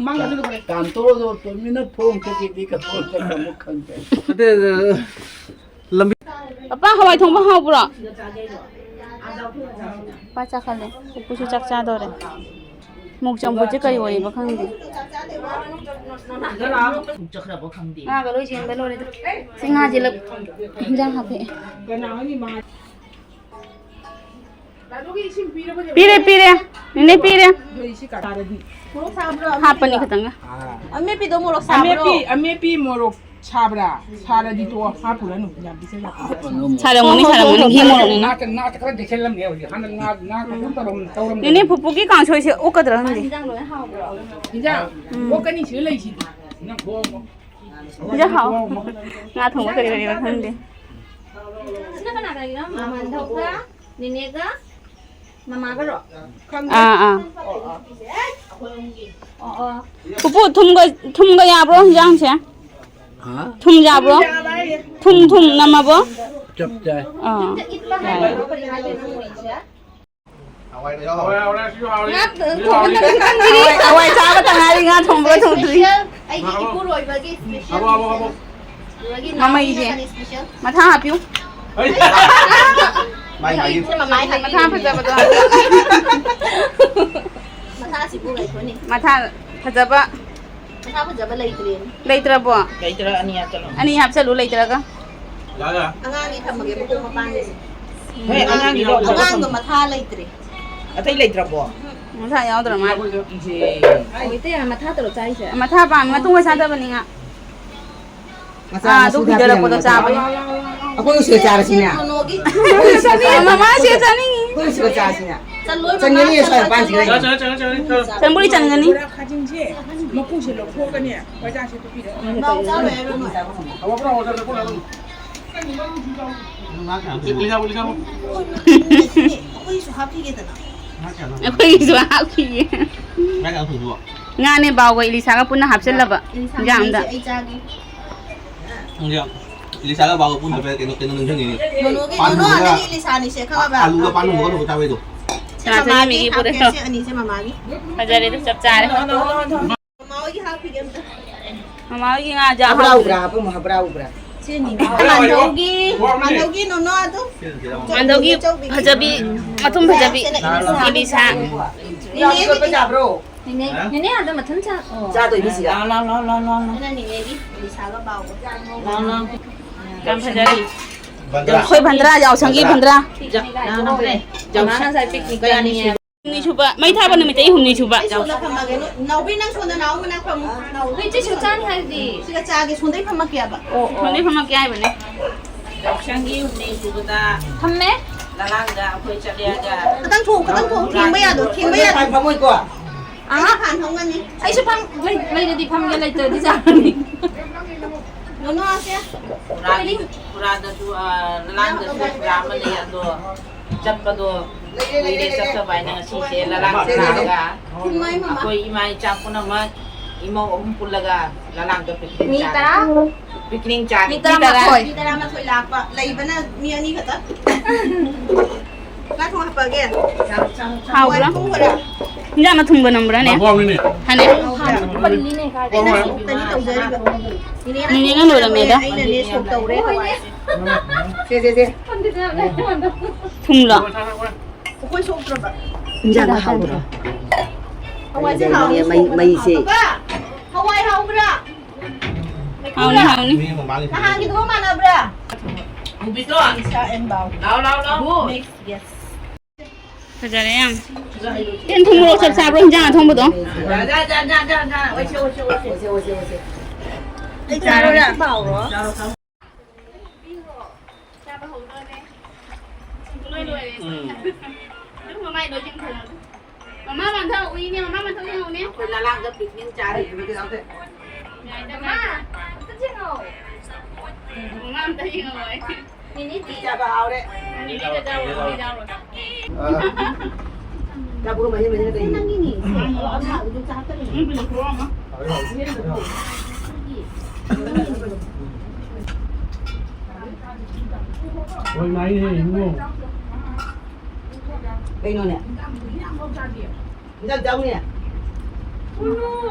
ꯃꯥꯡꯈ꯭ꯔꯁꯨ ꯂꯣꯏꯔꯦ꯫ ꯀꯥꯟꯇꯣꯗꯣ ꯇꯨꯃꯤꯟꯅ ꯊꯣꯡ ꯆꯠꯈꯤꯗꯤ ꯀꯗꯣꯝ ꯆꯠꯈ꯭ꯔꯃꯣ ꯈꯪꯗꯦ꯫ ꯅꯠꯇꯦ, ꯂꯝꯕꯤ ꯄꯥꯄꯥ, ꯍꯋꯥꯏ ꯊꯣꯡꯕ ꯍꯥꯎꯕ꯭ꯔꯣ? ꯄꯥ ꯆꯥꯈꯠꯂꯦ꯫ ꯄꯨꯄꯨꯁꯨ ꯆꯥꯛ ꯆꯥꯗꯧꯔꯦ꯫ ꯃꯨꯛ ꯆꯝꯐꯨꯠꯁꯦ ꯀꯔꯤ ꯑꯣꯏꯔꯤꯕ ꯈꯪꯗꯦ꯫ ꯆꯠꯈ꯭ꯔꯕ ꯈꯪꯗꯦ꯫ ꯉꯥꯒ ꯂꯣꯏ ꯆꯦꯟꯕ ꯂꯣꯏꯔꯦꯗ꯫ ꯁꯤ ꯉꯥꯁꯦ ꯂꯞ-, ꯏꯟꯖꯥꯡ ꯍꯥꯞꯄꯛꯑꯦ꯫ ꯄꯤꯔꯦ, ꯄꯤꯔꯦ꯫ ꯅꯦꯅꯦ ꯄꯤꯔꯦ꯫ ꯍꯥꯞꯄꯅꯤ ꯈꯇꯪꯒ꯫ ꯑꯃꯦꯠꯄꯤꯗꯣ ꯃꯣꯔꯣꯛ ꯁꯥꯕ꯭ꯔꯣ? ꯑꯃꯦꯠꯄꯤ, ꯑꯃꯦꯠꯄꯤ ꯃꯣꯔꯣꯛ ꯁꯥꯕ꯭ꯔꯥ? ꯁꯥꯔꯗꯤ ꯇꯣꯛꯑꯣ, ꯍꯥꯞꯄꯨꯔꯅꯨ, ꯌꯥꯝ ꯄꯤꯖꯔꯛꯀꯅꯨ꯫ ꯁꯥꯔꯝꯒꯅꯤ, ꯁꯥꯔꯝꯒꯅꯤ, ꯘꯤ ꯃꯣꯔꯣꯛꯅꯤꯅ꯫ ꯉꯥ, ꯉꯥ ꯈꯔ ꯇꯦꯛꯁꯜꯂꯝꯅꯦ ꯍꯧꯖꯤꯛ꯫ ꯍꯥꯟꯅ ꯉꯥ, ꯉꯥ ꯀꯩꯅꯣꯝ ꯇꯧꯔꯝ-, ꯇꯧꯔꯝꯅꯦ꯫ ꯅꯦꯅꯦ, ꯄꯨꯄꯨꯒꯤ ꯀꯥꯡꯁꯣꯏꯁꯦ ꯑꯣꯛꯀꯗ꯭ꯔꯥ ꯈꯪꯗꯦ꯫ ꯏꯟꯖꯥꯡ ꯂꯣꯏ ꯍꯥꯎꯕ꯭ꯔꯣ? ꯏꯟꯖꯥꯡ? ꯎꯝ꯫ ꯑꯣꯛꯀꯅꯤ, ꯁꯤꯗ ꯂꯩꯁꯤꯗꯤ꯫ ꯅꯪ ꯊꯣꯛꯑꯣ꯫ ꯏꯟꯖꯥꯡ ꯍꯥꯎ꯫ ꯉꯥ ꯊꯣꯡꯕ ꯀꯔꯤ ꯀꯔꯤꯅꯣ ꯈꯪꯗꯦ꯫ ꯁꯤꯅ ꯀꯅꯥ ꯀꯅꯥꯒꯤꯅꯣ? ꯃꯥꯝꯍꯟꯗꯧꯒ, ꯅꯦꯅꯦꯒ, ꯃꯃꯥꯒꯔꯣ? ꯑꯥ, ꯑꯥ꯫ ꯑꯣ, ꯑꯣ꯫ ꯄꯨꯄꯨ, ꯊꯨꯝꯒ, ꯊꯨꯝꯒ ꯌꯥꯕ꯭ꯔꯣ ꯍꯤꯟꯖꯥꯡꯁꯦ? ꯍꯥ? ꯊꯨꯝ ꯌꯥꯕ꯭ꯔꯣ? ꯊꯨꯝ, ꯊꯨꯝ ꯅꯝꯃꯕꯣ? ꯆꯞ ꯆꯥꯏ꯫ ꯑꯥ꯫ ꯌꯥꯏ꯫ ꯍꯋꯥꯏ, ꯍꯋꯥꯏ ꯆꯥꯕꯇ ꯉꯥꯏꯔꯤ, ꯉꯥ ꯊꯣꯡꯕꯒ ꯊꯣꯡꯗ꯭ꯔꯤ꯫ ꯑꯩꯒꯤ ꯏꯄꯨꯔꯣꯏꯕꯒꯤ special ꯃꯃꯩꯁꯦ꯫ Special꯫ ꯃꯊꯥ ꯍꯥꯞꯄꯤꯌꯨ꯫ ꯃꯥꯏ, ꯃꯥꯏ꯫ ꯃꯊꯥ ꯐꯖꯕꯗꯣ ꯍꯥꯞꯄꯤꯌꯨ꯫ ꯃꯊꯥꯁꯤꯕꯨ ꯂꯩꯈꯣꯅꯤ꯫ ꯃꯊꯥ ꯐꯖꯕ꯫ ꯃꯊꯥ ꯐꯖꯕ ꯂꯩꯇ꯭ꯔꯦꯅꯦ꯫ ꯂꯩꯇ꯭ꯔꯕꯣ? ꯂꯩꯇ꯭ꯔ ꯑꯅꯤ ꯍꯥꯞꯆꯜꯂꯣ꯫ ꯑꯅꯤ ꯍꯥꯞꯆꯜꯂꯨ ꯂꯩꯇ꯭ꯔꯒ꯫ ꯌꯥꯔꯦ꯫ ꯑꯉꯥꯡꯒꯤ ꯊꯝꯃꯒꯦ ꯃꯈꯣꯡ ꯃꯄꯥꯟꯒꯤꯁꯦ꯫ ꯍꯣꯏ, ꯑꯉꯥꯡꯒꯤꯗꯣ ꯑꯝꯇ ꯑꯉꯥꯡꯗꯣ ꯊꯝꯃꯣ꯫ ꯃꯊꯥ ꯂꯩꯇ꯭ꯔꯦ꯫ ꯑꯇꯩ ꯂꯩꯇ꯭ꯔꯕꯣ? ꯃꯊꯥ ꯌꯥꯎꯗ꯭ꯔ ꯃꯥꯜꯂꯦ꯫ ꯏꯍꯦ꯫ ꯑꯣ, ꯏꯇꯩ ꯃꯊꯥ ꯇꯧꯔ ꯆꯥꯏꯁꯦ? ꯃꯊꯥ ꯄꯥꯝꯃꯤ, ꯃꯇꯨꯡ ꯆꯥꯗꯕꯅꯤ ꯉꯥ꯫ ꯃꯆꯥ ꯑꯥ, ꯑꯗꯨ ꯃꯁꯨ ꯀꯨꯏꯊꯔꯛꯄꯗꯣ ꯊꯥꯕꯤꯔꯝꯃꯣ꯫ ꯆꯥꯕꯅꯤ꯫ ꯑꯩꯈꯣꯏ ꯎꯁꯣꯏ ꯆꯥꯔꯁꯤꯅꯦ꯫ ꯀꯩꯅꯣꯒꯤ ꯑꯩꯈꯣꯏ ꯎꯁꯣꯏ ꯆꯥꯔꯁꯤꯅꯦ꯫ ꯃꯃꯥ ꯁꯤ ꯆꯥꯅꯤꯡꯉꯤ꯫ ꯑꯩꯈꯣꯏ ꯎꯁꯣꯏ ꯆꯥꯔꯁꯤꯅꯦ꯫ ꯆꯜꯂꯣꯏ ꯆꯟꯒꯅꯤ, ꯃꯃꯥ, ꯁ꯭ꯋꯥꯏ ꯃꯄꯥꯟꯁꯤꯗ ꯆꯜꯂꯣꯏ꯫ ꯂꯩ꯫ ꯆꯟꯕꯨꯗꯤ ꯆꯟꯒꯅꯤ꯫ ꯕꯣꯔꯥ ꯈꯥꯖꯤꯡꯁꯦ ꯃꯀꯨꯁꯦ ꯂꯧꯊꯣꯛꯑꯒꯅꯦ ꯃꯆꯥꯁꯦ ꯄꯤꯕꯤꯔꯛꯑꯣ꯫ ꯅꯥꯎ ꯆꯥꯕ ꯌꯥꯔꯣꯏ ꯃꯣꯏ꯫ ꯑꯩꯈꯣꯏꯁꯨ ꯍꯥꯞꯄꯤꯒꯦꯗꯅ꯫ ꯑꯩꯈꯣꯏꯒꯤꯁꯨ ꯍꯥꯞꯈꯤꯒꯦ꯫ ꯉꯥꯅꯦ ꯕꯥꯎꯒ ꯏꯂꯤꯁꯥꯒ ꯄꯨꯟꯅ ꯍꯥꯞꯆꯤꯜꯂꯕ ꯏꯂꯤꯁꯥ ꯏꯟꯖꯥꯡ ꯑꯝꯗ꯫ ꯃꯃꯩꯁꯦ ꯑꯩ ꯆꯥꯒꯦ꯫ ꯏꯂꯤꯁꯥꯒ ꯕꯥꯎꯒ ꯄꯨꯟꯅ ꯀꯩꯅꯣ, ꯀꯩꯅꯣ ꯅꯤꯡꯁꯤꯡꯉꯤꯅꯦ꯫ ꯅꯣꯅꯣꯒꯤ, ꯄꯥꯟ ꯅꯣꯅꯣ ꯊꯣꯡꯕꯒ, ꯑꯗꯒꯤ ꯏꯂꯤꯁꯥ ꯑꯅꯤꯁꯦ ꯈꯪꯉꯕ? ꯑꯂꯨꯒ ꯄꯥꯟ ꯊꯣꯡꯕꯒ ꯇꯧꯕ ꯆꯥꯕꯩꯗꯣ꯫ ꯁꯤ ꯁꯅꯥꯊꯣꯏ ꯃꯃꯥꯒꯤ ꯃꯤꯒꯤ ꯄꯨꯔꯦ꯫ ꯍꯥꯞꯀꯦ, ꯁꯤ ꯑꯅꯤꯁꯦ ꯃꯃꯥꯒꯤ꯫ ꯐꯖꯔꯦ, ꯑꯗꯨ ꯆꯞ ꯆꯥꯔꯦ꯫ ꯃꯃꯥ ꯍꯣꯏꯒꯤ ꯍꯥꯞꯈꯤꯒꯦ ꯑꯝꯇ꯫ ꯃꯃꯥ ꯍꯣꯏꯒꯤ ꯉꯥꯁꯦ ꯍꯥꯕ꯭ꯔꯥ ꯑꯍꯥꯎꯕꯅꯦ꯫ ꯎꯕ꯭ꯔꯥ? ꯍꯥꯞꯄꯝꯃꯣ, ꯍꯥꯕ꯭ꯔꯥ ꯎꯕ꯭ꯔꯥ? ꯁꯤꯅꯤ꯫ ꯃꯥꯟꯗꯧꯒꯤ, ꯃꯥꯟꯗꯧꯒꯤ ꯅꯣꯅꯣ ꯑꯗꯨ꯫ ꯃꯥꯟꯗꯧꯒꯤ ꯆꯧꯕꯤꯒꯤ꯫ ꯐꯖꯕꯤ, ꯃꯊꯨꯝ ꯐꯖꯕꯤ꯫ ꯁꯤꯅ ꯏꯂꯤꯁꯥ꯫ ꯏꯂꯤꯁꯥ꯫ ꯅꯦꯅꯦꯒꯤꯗꯤ꯫ ꯌꯥꯕ꯭ꯔꯣ? ꯅꯦꯅꯦ, ꯅꯦꯅꯦ ꯑꯗ ꯃꯊꯟ ꯆꯥ-, ꯑꯣ꯫ ꯆꯥꯗꯣꯏꯅꯤ ꯁꯤꯗ꯫ ꯂꯥꯎ, ꯂꯥꯎ, ꯂꯥꯎ, ꯂꯥꯎ, ꯂꯥꯎ, ꯂꯥꯎ꯫ ꯑꯗꯨꯅ ꯅꯦꯅꯦꯒꯤ ꯏꯂꯤꯁꯥꯒ ꯕꯥꯎꯒ꯫ ꯂꯥꯎ, ꯂꯥꯎ꯫ ꯌꯥꯝ ꯐꯖꯔꯦ꯫ ꯕꯟꯗ꯭ꯔꯥ꯫ ꯑꯩꯈꯣꯏ ꯕꯟꯗ꯭ꯔꯥ, ꯌꯥꯎꯁꯪꯒꯤ ꯕꯟꯗ꯭ꯔꯥ꯫ ꯌꯥꯎ-, ꯂꯥꯎ, ꯂꯥꯎ꯫ ꯌꯥꯎꯁꯪ꯫ ꯃꯥꯅ ꯉꯁꯥꯏ picnic ꯀꯌꯥꯅꯤ ꯆꯠꯅꯤ ꯍꯥꯏ꯫ ꯍꯨꯝꯅꯤ ꯁꯨꯕ, ꯃꯩ ꯊꯥꯕ ꯅꯨꯃꯤꯠꯇꯒꯤ ꯍꯨꯝꯅꯤ ꯁꯨꯕ꯫ ꯑꯩ ꯁꯣꯝꯗ ꯐꯝꯃꯒꯦ꯫ ꯅꯥꯎꯕꯤ, ꯅꯪ ꯁꯣꯝꯗ ꯅꯥꯎ ꯃꯅꯥꯛ ꯐꯝꯃꯨ꯫ ꯅꯥꯎꯕꯤ, ꯆꯤꯁꯨ ꯆꯥꯅꯤ ꯍꯥꯏꯗꯤ꯫ ꯁꯤꯒ ꯆꯥꯒꯦ, ꯁꯣꯝꯗꯩ ꯐꯝꯃꯛꯀꯦꯕ꯫ ꯑꯣ, ꯑꯣ꯫ ꯁꯣꯝꯗꯩ ꯐꯝꯃꯛꯀꯦ ꯍꯥꯏꯕꯅꯦ꯫ ꯌꯥꯎꯁꯪꯒꯤ ꯍꯨꯝꯅꯤ ꯁꯨꯕꯗ꯫ ꯐꯝꯃꯦ꯫ ꯂꯂꯥꯡꯗ ꯑꯩꯈꯣꯏ ꯆꯠꯂꯦꯒ꯫ ꯈꯇꯪ ꯊꯣꯛꯎ, ꯈꯇꯪ ꯊꯣꯛꯎ꯫ ꯊꯦꯡꯕ ꯌꯥꯗꯣ, ꯊꯦꯡꯕ ꯌꯥꯗꯣ꯫ ꯐꯝꯃꯣꯏꯀꯣ꯫ ꯑꯩꯁꯨ ꯐꯝ-, ꯂꯩ-, ꯂꯩꯔꯗꯤ ꯐꯝꯒꯦ, ꯂꯩꯇ꯭ꯔꯗꯤ ꯆꯥꯔꯅꯤ꯫ ꯅꯣꯅꯣꯁꯦ꯫ ꯄꯨꯔꯥꯗꯤ-, ꯄꯨꯔꯥꯗꯁꯨ, ꯑ, ꯂꯂꯥꯡꯗꯁꯨ ꯄꯨꯔꯥ ꯑꯃ ꯂꯩ, ꯑꯗꯣ ꯆꯠꯄꯗꯣ ꯀꯨꯏꯔꯦ ꯆꯠꯇꯕ ꯍꯥꯏꯅ ꯉꯁꯤꯁꯦ ꯂꯂꯥꯡꯗ ꯂꯥꯛꯑꯒ ꯑꯩꯈꯣꯏ ꯏꯃꯥ ꯏꯆꯥ ꯄꯨꯝꯅꯃꯛ ꯏꯃꯧ ꯑꯍꯨꯝ ꯄꯨꯜꯂꯒ ꯂꯂꯥꯡꯗ picnic ꯆꯥꯔꯦ꯫ Picnic ꯆꯥꯔꯦ꯫ ꯃꯤ ꯇꯔꯥꯃꯥꯊꯣꯏ꯫ ꯃꯤ ꯇꯔꯥꯃꯥꯊꯣꯏ ꯂꯥꯛꯄ꯫ ꯂꯩꯕꯅ ꯃꯤ ꯑꯅꯤ ꯈꯛꯇ꯫ ꯉꯥ ꯊꯣꯡ ꯍꯥꯞꯄꯛꯑꯒꯦ꯫ ꯍꯥꯎꯕ꯭ꯔꯥ? ꯍꯋꯥꯏ ꯊꯣꯡꯕꯔꯥ? ꯏꯟꯖꯥꯡ ꯑꯊꯨꯝꯕ ꯅꯝꯕ꯭ꯔꯥꯅꯦ? ꯃꯍꯥꯎꯅꯤꯅꯦ꯫ ꯍꯥꯅꯦ? ꯑꯩꯅ ꯁꯣꯛꯇꯅꯤ ꯇꯧꯖꯔꯤꯕ꯫ ꯅꯦꯅꯦꯅ ꯂꯣꯏꯔꯝꯃꯦꯗ꯫ ꯑꯩꯅꯅꯦ ꯁꯣꯛ ꯇꯧꯔꯦ ꯍꯋꯥꯏꯁꯦ꯫ ꯁꯦ, ꯁꯦ, ꯁꯦ꯫ ꯊꯨꯝꯂꯣ? ꯑꯩꯈꯣꯏ ꯁꯣꯛꯇ꯭ꯔꯕ? ꯏꯟꯖꯥꯡ ꯍꯥꯎꯗ꯭ꯔꯣ? ꯍꯋꯥꯏꯁꯦ ꯍꯥꯎꯅꯤ, ꯃꯩ, ꯁꯣꯛꯄꯅ ꯃꯩꯁꯦ꯫ ꯍꯥꯎꯕ꯫ ꯍꯋꯥꯏ ꯍꯥꯎꯕ꯭ꯔꯥ? ꯍꯥꯎꯅꯤ, ꯍꯥꯎꯅꯤ꯫ ꯅꯍꯥꯟꯒꯤꯗꯨꯒ ꯃꯥꯟꯅꯕ꯭ꯔꯥ? ꯎꯕꯤꯗꯣ꯫ ꯂꯥꯎ, ꯂꯥꯎ, ꯂꯥꯎ꯫ Mix, yes꯫ ꯐꯖꯔꯦ ꯌꯥꯝ꯫ ꯇꯦꯟ ꯊꯨꯝ ꯃꯣꯔꯣꯛ ꯆꯞ ꯆꯥꯕ꯭ꯔꯣ ꯍꯤꯟꯖꯥꯡ ꯑꯊꯣꯡꯕꯗꯣ? ꯌꯥ, ꯌꯥ, ꯌꯥ, ꯌꯥ, ꯌꯥ, ꯌꯥ꯫ ꯑꯣꯏꯁꯦ, ꯑꯣꯏꯁꯦ, ꯑꯣꯏꯁꯦ꯫ ꯑꯩ ꯆꯥꯔꯣꯔꯥ? ꯆꯥꯕ ꯍꯧꯗꯣꯔꯦ꯫ ꯂꯣꯏ ꯂꯣꯏꯔꯦ꯫ ꯎꯝ꯫ ꯅꯪ ꯃꯃꯥꯏ ꯂꯣꯏ ꯌꯦꯡꯊꯣꯛꯑꯣ꯫ ꯃꯃꯥ ꯃꯥꯟꯊꯣꯛ ꯎꯏꯅꯦ, ꯃꯃꯥ ꯃꯥꯟꯊꯣꯛ ꯌꯦꯡꯉꯨꯅꯦ꯫ ꯑꯩꯈꯣꯏ ꯂꯂꯥꯡꯗ picnic ꯆꯥꯔꯤ꯫ ꯌꯥꯏꯗꯅ꯫ ꯃꯃꯥ, ꯑꯝꯇ ꯌꯦꯡꯉꯣ꯫ ꯃꯃꯥ ꯑꯝꯇ ꯌꯦꯡꯉꯣ꯫ ꯅꯤꯅꯤ ꯆꯥꯕ ꯍꯥꯎꯔꯦ꯫ ꯅꯤꯅꯤꯗ ꯆꯥꯎꯔꯣ, ꯅꯤꯅꯤ ꯆꯥꯎꯔꯣ꯫ ꯆꯥꯕ ꯃꯍꯤ ꯃꯍꯤꯅ ꯀꯩ? ꯅꯪꯒꯤꯅꯤ꯫ ꯑꯗꯨ ꯆꯥꯔꯛꯇꯕꯅꯤ꯫ ꯍꯣꯏ, ꯃꯥꯏꯅꯦ, ꯏꯕꯨꯡꯉꯣ꯫ ꯀꯩꯅꯣꯅꯦ? ꯏꯟꯖꯥꯡ ꯆꯥꯎꯅꯦ꯫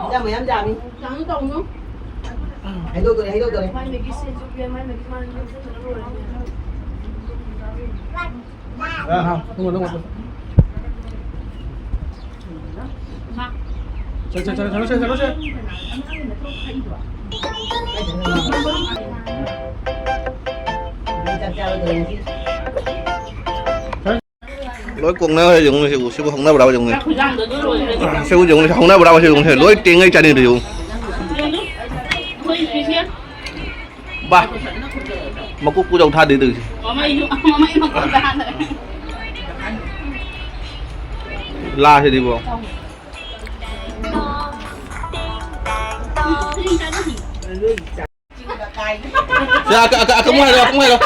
ꯏꯟꯖꯥꯡ ꯃꯌꯥꯝ ꯆꯥꯃꯤ꯫ ꯆꯥꯅꯨ ꯇꯧꯅꯨ꯫ ꯍꯩꯗꯣꯛꯇꯣꯔꯦ, ꯍꯩꯗꯣꯛꯇꯣꯔꯦ꯫ ꯃꯥꯏ ꯃꯦꯒꯤ ꯁꯦ ꯆꯨꯞꯄꯦ, ꯃꯥꯏ ꯃꯦꯒꯤ ꯃꯥꯅ ꯅꯝꯁꯤꯟꯗꯅ ꯂꯣꯏꯔꯦ꯫ ꯑ, ꯍ, ꯊꯨꯝ ꯃꯣꯔꯣꯛ ꯃꯠꯇ꯫ ꯆꯠ, ꯆꯠ, ꯆꯠ, ꯆꯠꯂꯣꯁꯦ, ꯆꯠꯂꯣꯁꯦ꯫ ꯂꯣꯏ ꯀꯣꯛꯅꯈ꯭ꯔꯦ ꯌꯦꯡꯉꯨꯅꯦ, ꯁꯤꯕꯨ, ꯁꯤꯕꯨ ꯍꯧꯅꯕ꯭ꯔꯥ ꯌꯦꯡꯉꯨꯅꯦ꯫ ꯁꯤꯕꯨ ꯌꯦꯡꯉꯨꯅꯦ, ꯍꯧꯅꯕ꯭ꯔꯥ ꯁꯤꯕꯨ ꯌꯦꯡꯉꯨꯅꯦ꯫ ꯂꯣꯏ ꯇꯦꯡꯉꯩ ꯆꯥꯅꯤꯡꯗ꯭ꯔꯦ ꯌꯦꯡꯉꯨ꯫ ꯕꯥ! ꯃꯀꯨ ꯀꯨ ꯌꯧ ꯊꯥꯗꯦ ꯇꯧꯔꯤꯁꯦ꯫ ꯂꯥꯁꯤꯗꯤꯕꯣ꯫ ꯌꯥ, ꯑꯀ-, ꯑꯀ-, ꯑꯀꯪꯕ ꯍꯥꯏꯔꯣ, ꯑꯀꯪꯕ ꯍꯥꯏꯔꯣ꯫